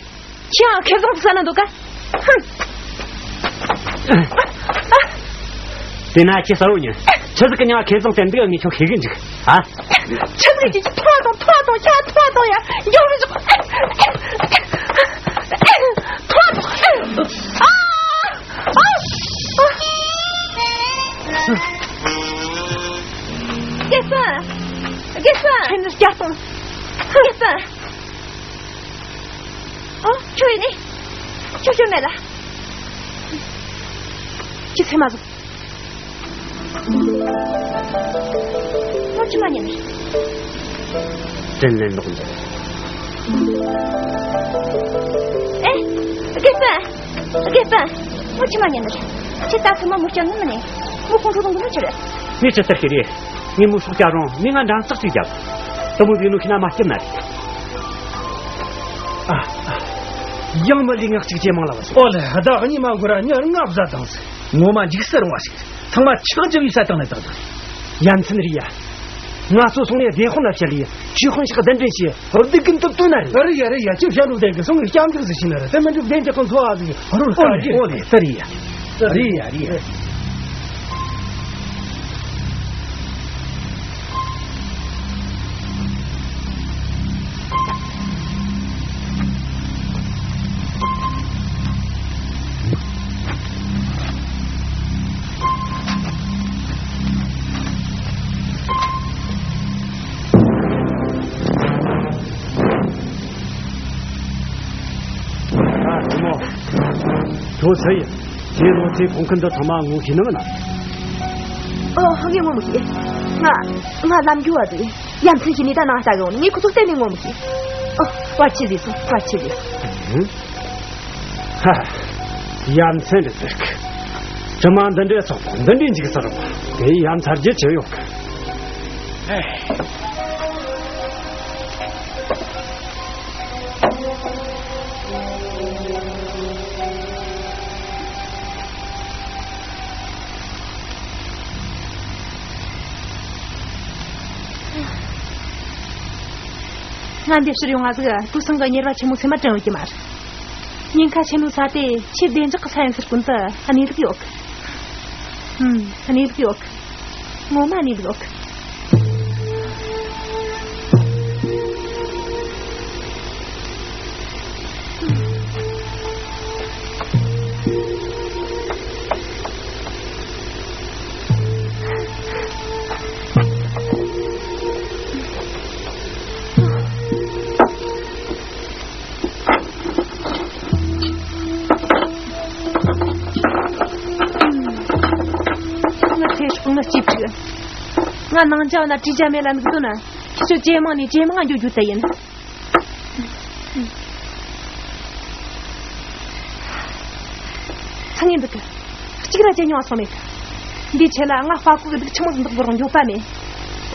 ཁྱོས་ང་ཁེ་བཟང་དུ་བསད་ན་འདོད་ག་ཧུམ། དེ་ན་ཁྱེད་གསལ་བོ་ཉོན། ཆི་ཟིག་གི་མྱིང་ང་ཁེ་བཟང་དེ་འདུག་ངས་ཁྱོད་ཤེས་གི་འཇུག་ཨ། ཆི་ཟིག་གི་ཐོ་དང་ཐོ་དང་ཤ་ཐོ་དང་ཡ་འགྱོ་མི་འཇུག་ཐོ་དང་ཨ། ཨ། དགེ་སོང་། དགེ་སོང་། ཁྱེད་ནི་སྐྱར་སོང་། དགེ་སོང་། ཨོ། ཁྱོད་ཡིན་ནི། ཁྱོད་ཁྱོད་མེད་ལ། ཁྱེད་ཚེ་མ་བཟུང་། ངོ་ཆི་མ་ཉན་ནི། དྲིན་ལན་ལོག་འདུག་ཨེ། དགེ་སྤུན། དགེ་སྤུན། ངོ་ཆི་མ་ཉན་ནི། ཁྱེད་ད་ཚོད་མ་མོ་སྐྱབས་ནི་མིན་ནི། མོ་ཁོང་ཁྲོ་གཏོང་གི་ནོ་ཆི་རེད། ངས་ཅི་ལྟར་ཤེས་རེད། ངས་མོ་སྲོག་སྐྱབས་རུང་ངས་ང་འགྲན་ཚོགས་ཅིག་བརྒྱབ། དུ་མོ་ཟིག་ནོ་ཁྱེད་ན་མ་སྐྱབས་ན་རེད། ཨ། ཨ། ཡང་མི་ལུས་ངག་གཅིག་ཇེ་མང་ལ་བ་སོང་། ཨོ་ལེ། ཟླ་གཉིས་མ་འགོར་ར་མྱི་ལྔ་བཟའ་བཏང་ཟིག་ངོ་མ་འཇིགས་སུ་རུང་བ་ཞིག་ཚང་མ་ཆག་འཇིབ་ཡི་ས་དང་ནས་བཏང་དང་། ཡ་མཚན་རེད་ཡ། ང་ཚོ་སོང་ནས་བདེན་དཔང་ལ་བཤད་ལས་ཆོས་དཔོན་ཞིག་གདན་འདྲེན་བྱས་སྡུག་གིན་དུ་བཏོན་ན་རེད། རེད་ཡ་རེད་ཡ། ཅི་བཤད་འགྲོ་བསྡད་གི་སོང་གི་སྐྱབས་འཇུག་ཟིག་ཤེས་ན་རེད། དེ་མི་འགྲུབ་བདེན་གྱི་ཁོང་ཚོ་ཨ་ཟིག་རོལ་ཨོ་ལེ་ཨོ་ལེ། ད་རེད་ཡ། རེད་ཡ་རེད་ཡ། ཨ། བུ་མོ། ཁྱོད་སུ་ཡིན། ཁྱེད་ལོ་ཚེ་ཁོང་ཁུན་འདི་ཚང་མ་ངོ་ཤེས་ནི་མིན་ན། ཨོ། ངས་ངོ་མི་ཤེས། ང་ང་ལམ་རྒྱུ་བ་རེད། ཡ་མཚན་ཞིག་ནི་ད་ནང་ལྟ་གི་འོང་། ངས་ཁོ་ཚོ་གཏན་ནས་ངོ་མི་ཤེས། ཨོ། བར་ཆད་བཟོས་སོང་། བར་ཆད་བཟོས་སོང་། ཧ། ཡ་མཚན་རེད་ཟེར་གི། དྲི་མ་འདི་འདྲའི་ཚོགས་པ་འདི་འདྲའི་འཇིགས་སུ་རུང་བ་དེ་ཡ་མཚར་རྒྱུ་ཅི་ཡོད་གི། ཨེ། ང་འདི་ཕྱིར་ཡོང་ང་ཟིག་སྐུ་སྲུང་གི་གཉེར་བ་ཆེན་མོ་སེམས་མ་དྲན་ཡོད་ཀྱི་མ་རེད། ཉེན་ཁ་ཆེན་མོའི་ས་དེ་ཆེས་བདེ་འཇགས་ཀྱི་ས་ཡིན་ཟེར་གོང་དུ་གནས་ལུགས་ཡོད་གི། ཨུམ། གནས་ལུགས་ཡོད་གི། ངོ་མ་གནས་ལུགས་ཡོད་གི། ང་ཚེ་སྲོག་ནི་སྐྱིད་ཅིག་ང་ནང་འཇའ་ན་བྲིས་བྱ་མེད་ལ་དམིགས་དོན་ན། ཁྱེད་ཚོ་ཇེ་མང་ནས་ཇེ་མང་ང་འགྱོ་རྒྱུ་དེ་ཡིན། ཚང་ཡིན་འདུག་གི། གཅིག་ར་ཇེ་ཉུང་སོང་མེད་གི། འདིའི་ཆེད་ལ་ང་དཔའ་ཁུག་གི་སྡུག་ཆི་མོ་ཟིག་འདུག་གི་རུང་འགྱོད་པ་མེད།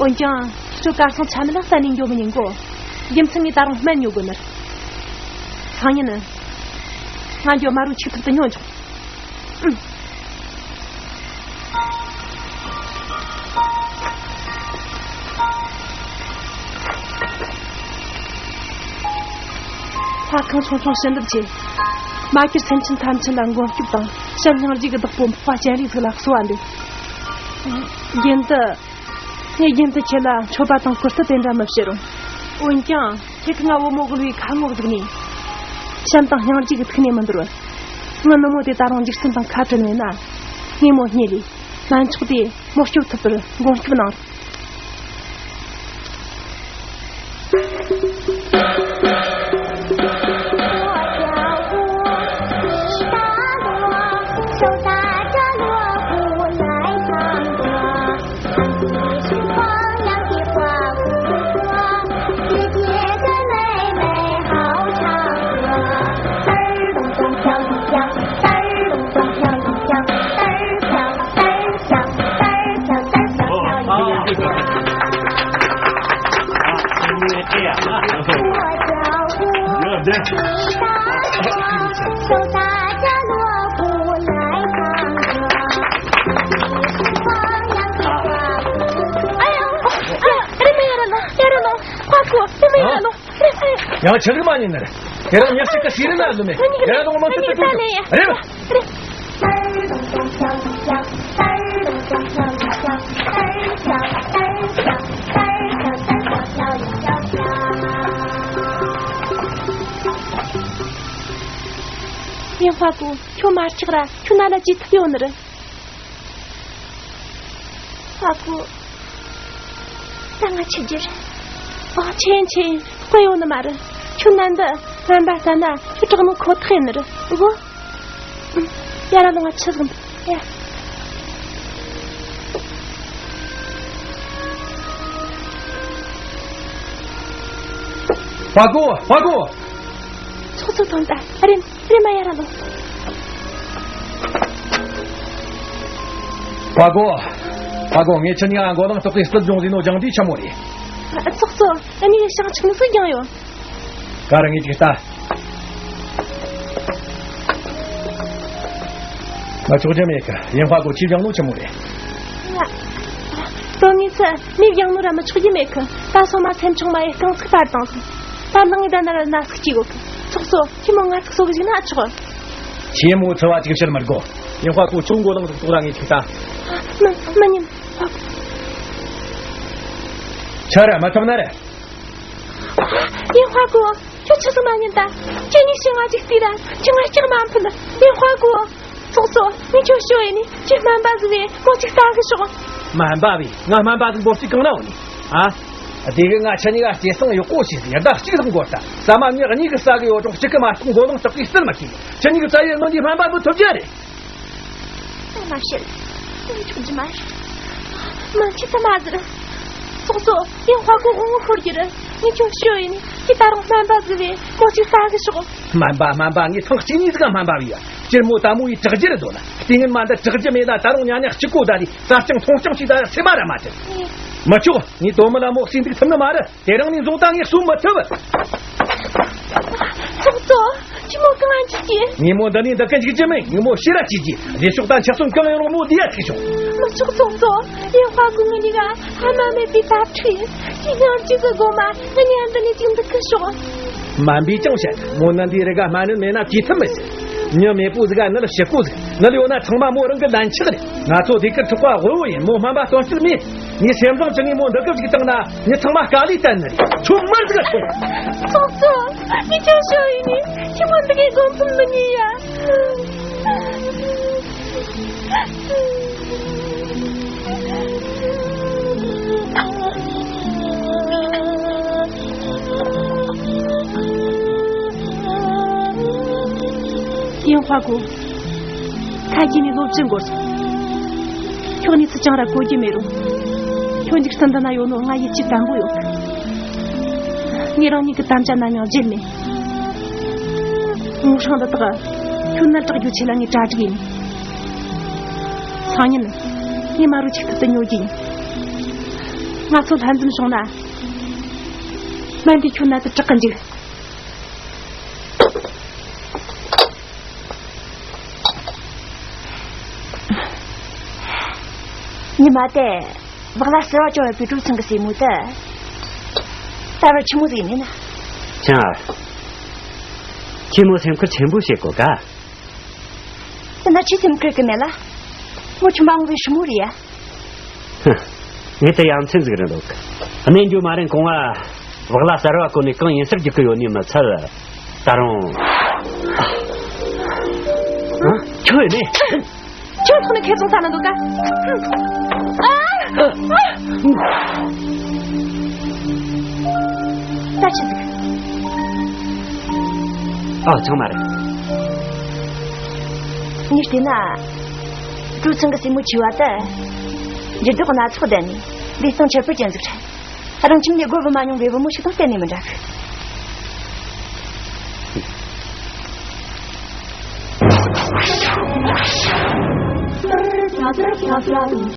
འོན་ཀྱང་ཁྱེད་ཚོ་གར་སོང་ཆ་མེད་ལ་གསན་ནས་འགྱོ་མི་ཉན་གོ། རྒྱུ་མཚན་ངས་ད་རུང་སྨན་ཉོ་དགོས་ནི་རེད། སང་ཉིན་ནི་ང་འགྱོ་མ་རུ་ཆུ་ཐུར་དུ་ཉོ་འཇོག་ལྷ་ཁང་ཆུང་ཆུང་ཕྱི་འདེབས་ཆེ། མ་གྱུར་སེམས་ཅན་ཐམས་ཅད་ལ་མགོན་སྐྱོབ་དང་བྱམས་སྙིང་རྗེ་གི་བདག་པོ་འཕགས་པ་སྤྱན་རས་གཟིགས་ལ་གསོལ་བ་འདེབས། རྒྱུན་དུ། ངས་རྒྱུན་དུ་ཁྱེད་ལ་མཆོད་པ་དང་བཀུར་སྟི་དེ་འདྲ་མི་བྱེད་རུང་། འོན་ཀྱང་ཁྱེད་ཀྱིས་ང་བུ་མོ་གུལ་བའི་ཁ་ངོ་གཟིགས་ནས། བྱམས་དང་སྙིང་རྗེ་གི་ཐིག་ནས་མི་འདོར་བར། ངའི་ནུ་མོ་དེ་ད་རུང་འཇིག་རྟེན་དང་ཁ་བྲལ་མེད་ན། ངས་མོ་རྙེད་ལས། སྨན་མཆོག་དེ་མོ་སྐྱོབ་ཐུབ་པར་མགོན་སྐྱོབ་གནང་། ཡང་ཆི་ཟིག་མ་ཉན་ནི་རེད། དེ་རིང་ཉག་གཅིག་གི་སི་རི་ན་ལུ་མེད། ཡ་ར་ལོང་མ་ཐུབ་ཐུབ་ཐུབ་རེད་པ། ཡང་ཧྥ་ཀོ། ཁྱོད་མ་ལྕགས་ར། ཁྱོད་ན་ལ་ཅི་ཐུབ་ཡོད་ནི་རེད། ཨ་ཁུ། ད་ང་ཆི་རྒྱུ་རེད། ཨ། ཆེན་ཆེན། དཔེ་ཡོང་ནི་མ་རེད། ཁྱོད་ན་འདི་སྨན་པ་ལྟ་ན་ཁྱོད་དྲག་ནོ་ཁོ་ཐག་ཡིན་ནི་རེད་གོ། ཡ་ར་ལོང་ང་ཆི་ཟིག་འདུག་ཡ། ཧྥ་ཀོ། ཧྥ་ཀོ། ཚོགས་གཙོ་དོན་དག་རེད། རེད་མ་ཡ་ར་ལོ། ཧྥ་ཀོ། ཧྥ་ཀོ། ངས་ཁྱེད་གཉིས་ཀ་མགོ་ལོང་ལྟོགས་ཏེ་སྲིད་སྦྱོང་ཟིན་ནོ་སྦྱང་དུས་ཆི་མོ་རེད། ཨ། ཚོགས་གཙོ། ཨ་ནི་ཞིང་ཆུང་ནི་སུས་སྦྱངས་ཡོད། ག་རེ། ངས་ཅིག་ལྟ། ང་ཆོག་རྒྱུ་མེད་གི། ཡིན་ཧྥ་ཀོ། ཁྱོས་སྦྱངས་ནོ་ཆི་མོ་རེད། ང་། དོན་དངོས་སུ་མི་སྦྱངས་ནོ་ར་མི་ཆོག་རྒྱུ་མེད་གི། ད་སོ་མ་སེམས་ཆུང་མ་ཡི་རྐང་ཚུགས་པར་བཏང་སོང་། ད་ལངས་ངེ་ད་ན་ར་ན་ཟུག་སྐྱེ་གོ་གི། ཚོགས་གཙོ། ཁྱོས་མོ་ང་ཚུགས་སོ་གི་ཞིག་ན་ཆོག་ཆེན་མོ་ཚ་བ་ཅིག་ཕྱིར་མི་དགོ། ཡིན་ཧྥ་ཀོ། ཁྱོད་མགོ་ལོང་ཟིག་ལྟོགས་ར། ངས་ཅིག་ལྟ། མི་མི་ཉན། ཆ་ར་མ་ཐོབ་ན་ར། ཡིན་ཧྥ་ཀོ། ཁྱོད་ཆི་ཟིག་མ་ཉན་ད། ཁྱོད་གཉིས་ཤིག་ང་ཅིག་ལྟོས་ར། ཁྱོད་ང་ལྕགས་མ་ཕུལ། ཡིན་ཧྥ་ཀོ། ཚོགས་གཙོ། ངས་ཁྱོད་ཞུ་ཡིན་ནི། ཁྱོད་སྨན་པ་ཟིག་རེད། མོ་ཅིག་ལྟ་གི་ཤོག་སྨན་པ་བས། ང་སྨན་པ་ཟིག་འབོར་སའི་གང་ན་འོ་ནི། ཨ། དེ་གི་ང་ཁྱེད་གཉིས་ཀ་སྐྱེ་སྲིང་ཡག་པོ་ཞིག་ཟིག་ཡ་ཟླ་གཅིག་ལྷག་འགོར་ད། ཟ་མ་མྱི་གཉིས་གི་ཟ་གི་ཡོད་རུང་གཅིག་གི་མ་གཏོགས་མགོ་ལོང་ལྟོགས་ཏེ་སྲིད་མ་ཤེས། ཁྱེད་གཉིས་གི་རྩ་ཡི་གནོད་འདི་སྨན་པ་འབུལ་ཐུབ་རྒྱུ་རེད། ད་མ་བཤད། ད་ཆོག་རྒྱུ་མ་རེད། མ་འཆི་ད་མ་ཟེར། ཚོགས་གཙོ། ཡིན་ཧྭ་གོ་དབང་བོ་ཤོར་རྒྱུ་རེད། ངས་ཁྱོད་ཤོད་ཡིན། ཁྱེད་ད་རུང་སྨན་པ་ཟིག་བས་ཁོ་ཅིག་ལྟ་གི་ཤོག་སྨན་པ། སྨན་པ། ངས་ཐེངས་གཅིག་གཉིས་ཟིག་སྨན་པ་བས་ཡ། སྤྱིར་མོ་ད་མོ་ཡི་དྲག་རྒྱུ་རེད་དོ་ལ། ལྟས་ངན་མ་འདི་དྲག་རྒྱུ་མེད་ན་ད་རུང་ཉ་ཉག་གཅིག་གོ་ད་ནི་ད་རྐྱང་མཐོང་རྐྱང་ཞིག་ད་ཡ་སེམས་མ་ར་མ་དྲན། མི་ཆོག་ངས་དོ་མི་ལ་མོ་ཟིག་འདུག་ཐུབ་ནི་མ་རེད། དེ་རིང་ནས་བཟུང་ད་ངས་གསོད་མི་ཐུབ། ཚོགས་གཙོ། ཁྱི་མོ་གང་ལ་འཇིགས་ཀྱི། ངས་མོ་འདི་ནས་འདི་ག་འཇིགས་ཀྱི་མིན། ངས་མོ་ཤེས་ར་བྱེད་ཀྱི། རྗེས་ཕྱོགས་ད་འཆི་གསོན་གང་ཡོང་རུང་མོ་འདི་ཡ་ཐུག་བྱུང་། མི་ཆོག་ཚོགས་གཙོ། ཡིན་ཧྭ་གོ་ངའི་རིགས་ཨ་ཕ་མ་མེད་པའི་དྭ་ཕྲུག་ཡིན། ཁྱེད་ཉམས་ཅི་གི་དགོངས་མ་ངའི་ཉམས་འདི་ནས་ཅིག་འདུག་གི་ཤོག་སྨན་པས་ཀྱང་བཤད། མོ་ནི་འདིའི་རིགས་ཨ་སྨན་ནི་མེད་ན་བཅོས་ཐུབ་མི་སྲིད། མྱི་མེད་པོ་ཟིག་ག་ནི་ལ་ཞི་གོ་ཟིག་ནི་ལ་ཡོད་ན་ཚང་མ་མོ་རང་གི་ལན་ཆགས་རེད། ང་ཚོ་སྡེ་ཁུལ་གྲོགས་པོ་དབུལ་བོ་ཡིན། མོ་སྨན་པ་གསོན་སྤྱོད་མེད། ངས་སེམས་བཟང་བྱུང་ངས་མོ་འདི་སྐབས་ཅིག་བཏང་ན་མྱི་ཚང་མ་དཀའ་ལས་བསྟན་ནི་རེད། ཁྱོད་མར་ཟིག་སོང་། ཚོགས་གཙོ། ངས་ཁྱོད་ཤོད་ཡིན་ནི། ཁྱི་མོ་འདི་གའི་དགོངས་ཚུལ་མི་ཉན་ཡ། ཡིན་ཧྭ་གོ། ཁ་རྒྱུན་ནས་ལོ་བཅུ་འགོར་སོང་། ཁྱོད་གནས་ཚུལ་ཅང་ར་གོ་རྒྱུ་མེད་རུང་། ཁྱོད་འཇིག་རྟེན་འདི་ན་ཡོད་ནོ་ང་ཡིད་ཆེས་དམ་པོ་ཡོད། ངས་རང་ཉིད་ཀྱི་དམ་བཅའ་ནམ་ཡང་བརྗེད་མེད། ངོ་སྲུང་འདི་དག་ཁྱོད་ནད་དྲག་རྒྱུ་ཆེད་ལ་ངས་གྲ་སྒྲིག་ཡིན། སང་ཉིན་ངས་མ་རུ་ཆིག་ཐུབ་ཏུ་ཉོ་རྒྱུ་ཡིན། ང་ཚོ་ལྷན་འཛོམས་བྱུང་ན། སྨན་འདིས་ཁྱོད་ནད་དུ་དྲག་གི་འཇུག་ཉི་མ་དེ་བག་ལ་གསར་བ་བཅོ་ཡོད་པའི་ཀྲུའུ་ཚང་གི་སྲས་མོ་དེ་ད་བར་ཆི་མོ་ཟིག་ཡིན་ན། ཅང་ཨ། ཁྱི་མོ་སེམས་ཁུར་ཆེན་པོ་བྱེད་གོ་ག་དེ་ན་ཁྱི་སེམས་ཁུར་གི་མེད་ལ། མོ་ཆུང་མ་ངུ་བའི་ཧྲི་མོ་རེད་ཡ། ངས་དེ་ཡ་མཚན་ཟིག་རེད་འདུག་གནས་འགྱོ་མ་རན་གོང་བ་བག་ལ་གསར་བ་གོན་ནས་གང་ཡིན་སར་རྒྱུག་གི་ཡོད་ནི་མི་ཚད། ད་རུང་ཨ། ཁྱོད་ཡོད་ནི། ཁྱོད་ཐོག་ནས་ཁེ་བཟང་ས་ན་འདུག་ག་ཨ། ད་ཆི་ཟིག་ཨ། ཚང་མ་རེད། ངས་བལྟས་ན། ཀྲུའུ་ཚང་གི་སྲས་མོ་ཆེ་བ་དེ། འགྱུར་ལྡོག་སྣ་ཚོགས་ལྡན་ནས་ལུས་སྟེང་ཁྱད་པར་ཅན་ཟིག་རེད། རང་ཁྱིམ་ནས་སྒོར་བུ་མ་མྱོང་བའི་བུ་མོ་ཞིག་དང་གཏན་ནས་མི་འདྲ་གི།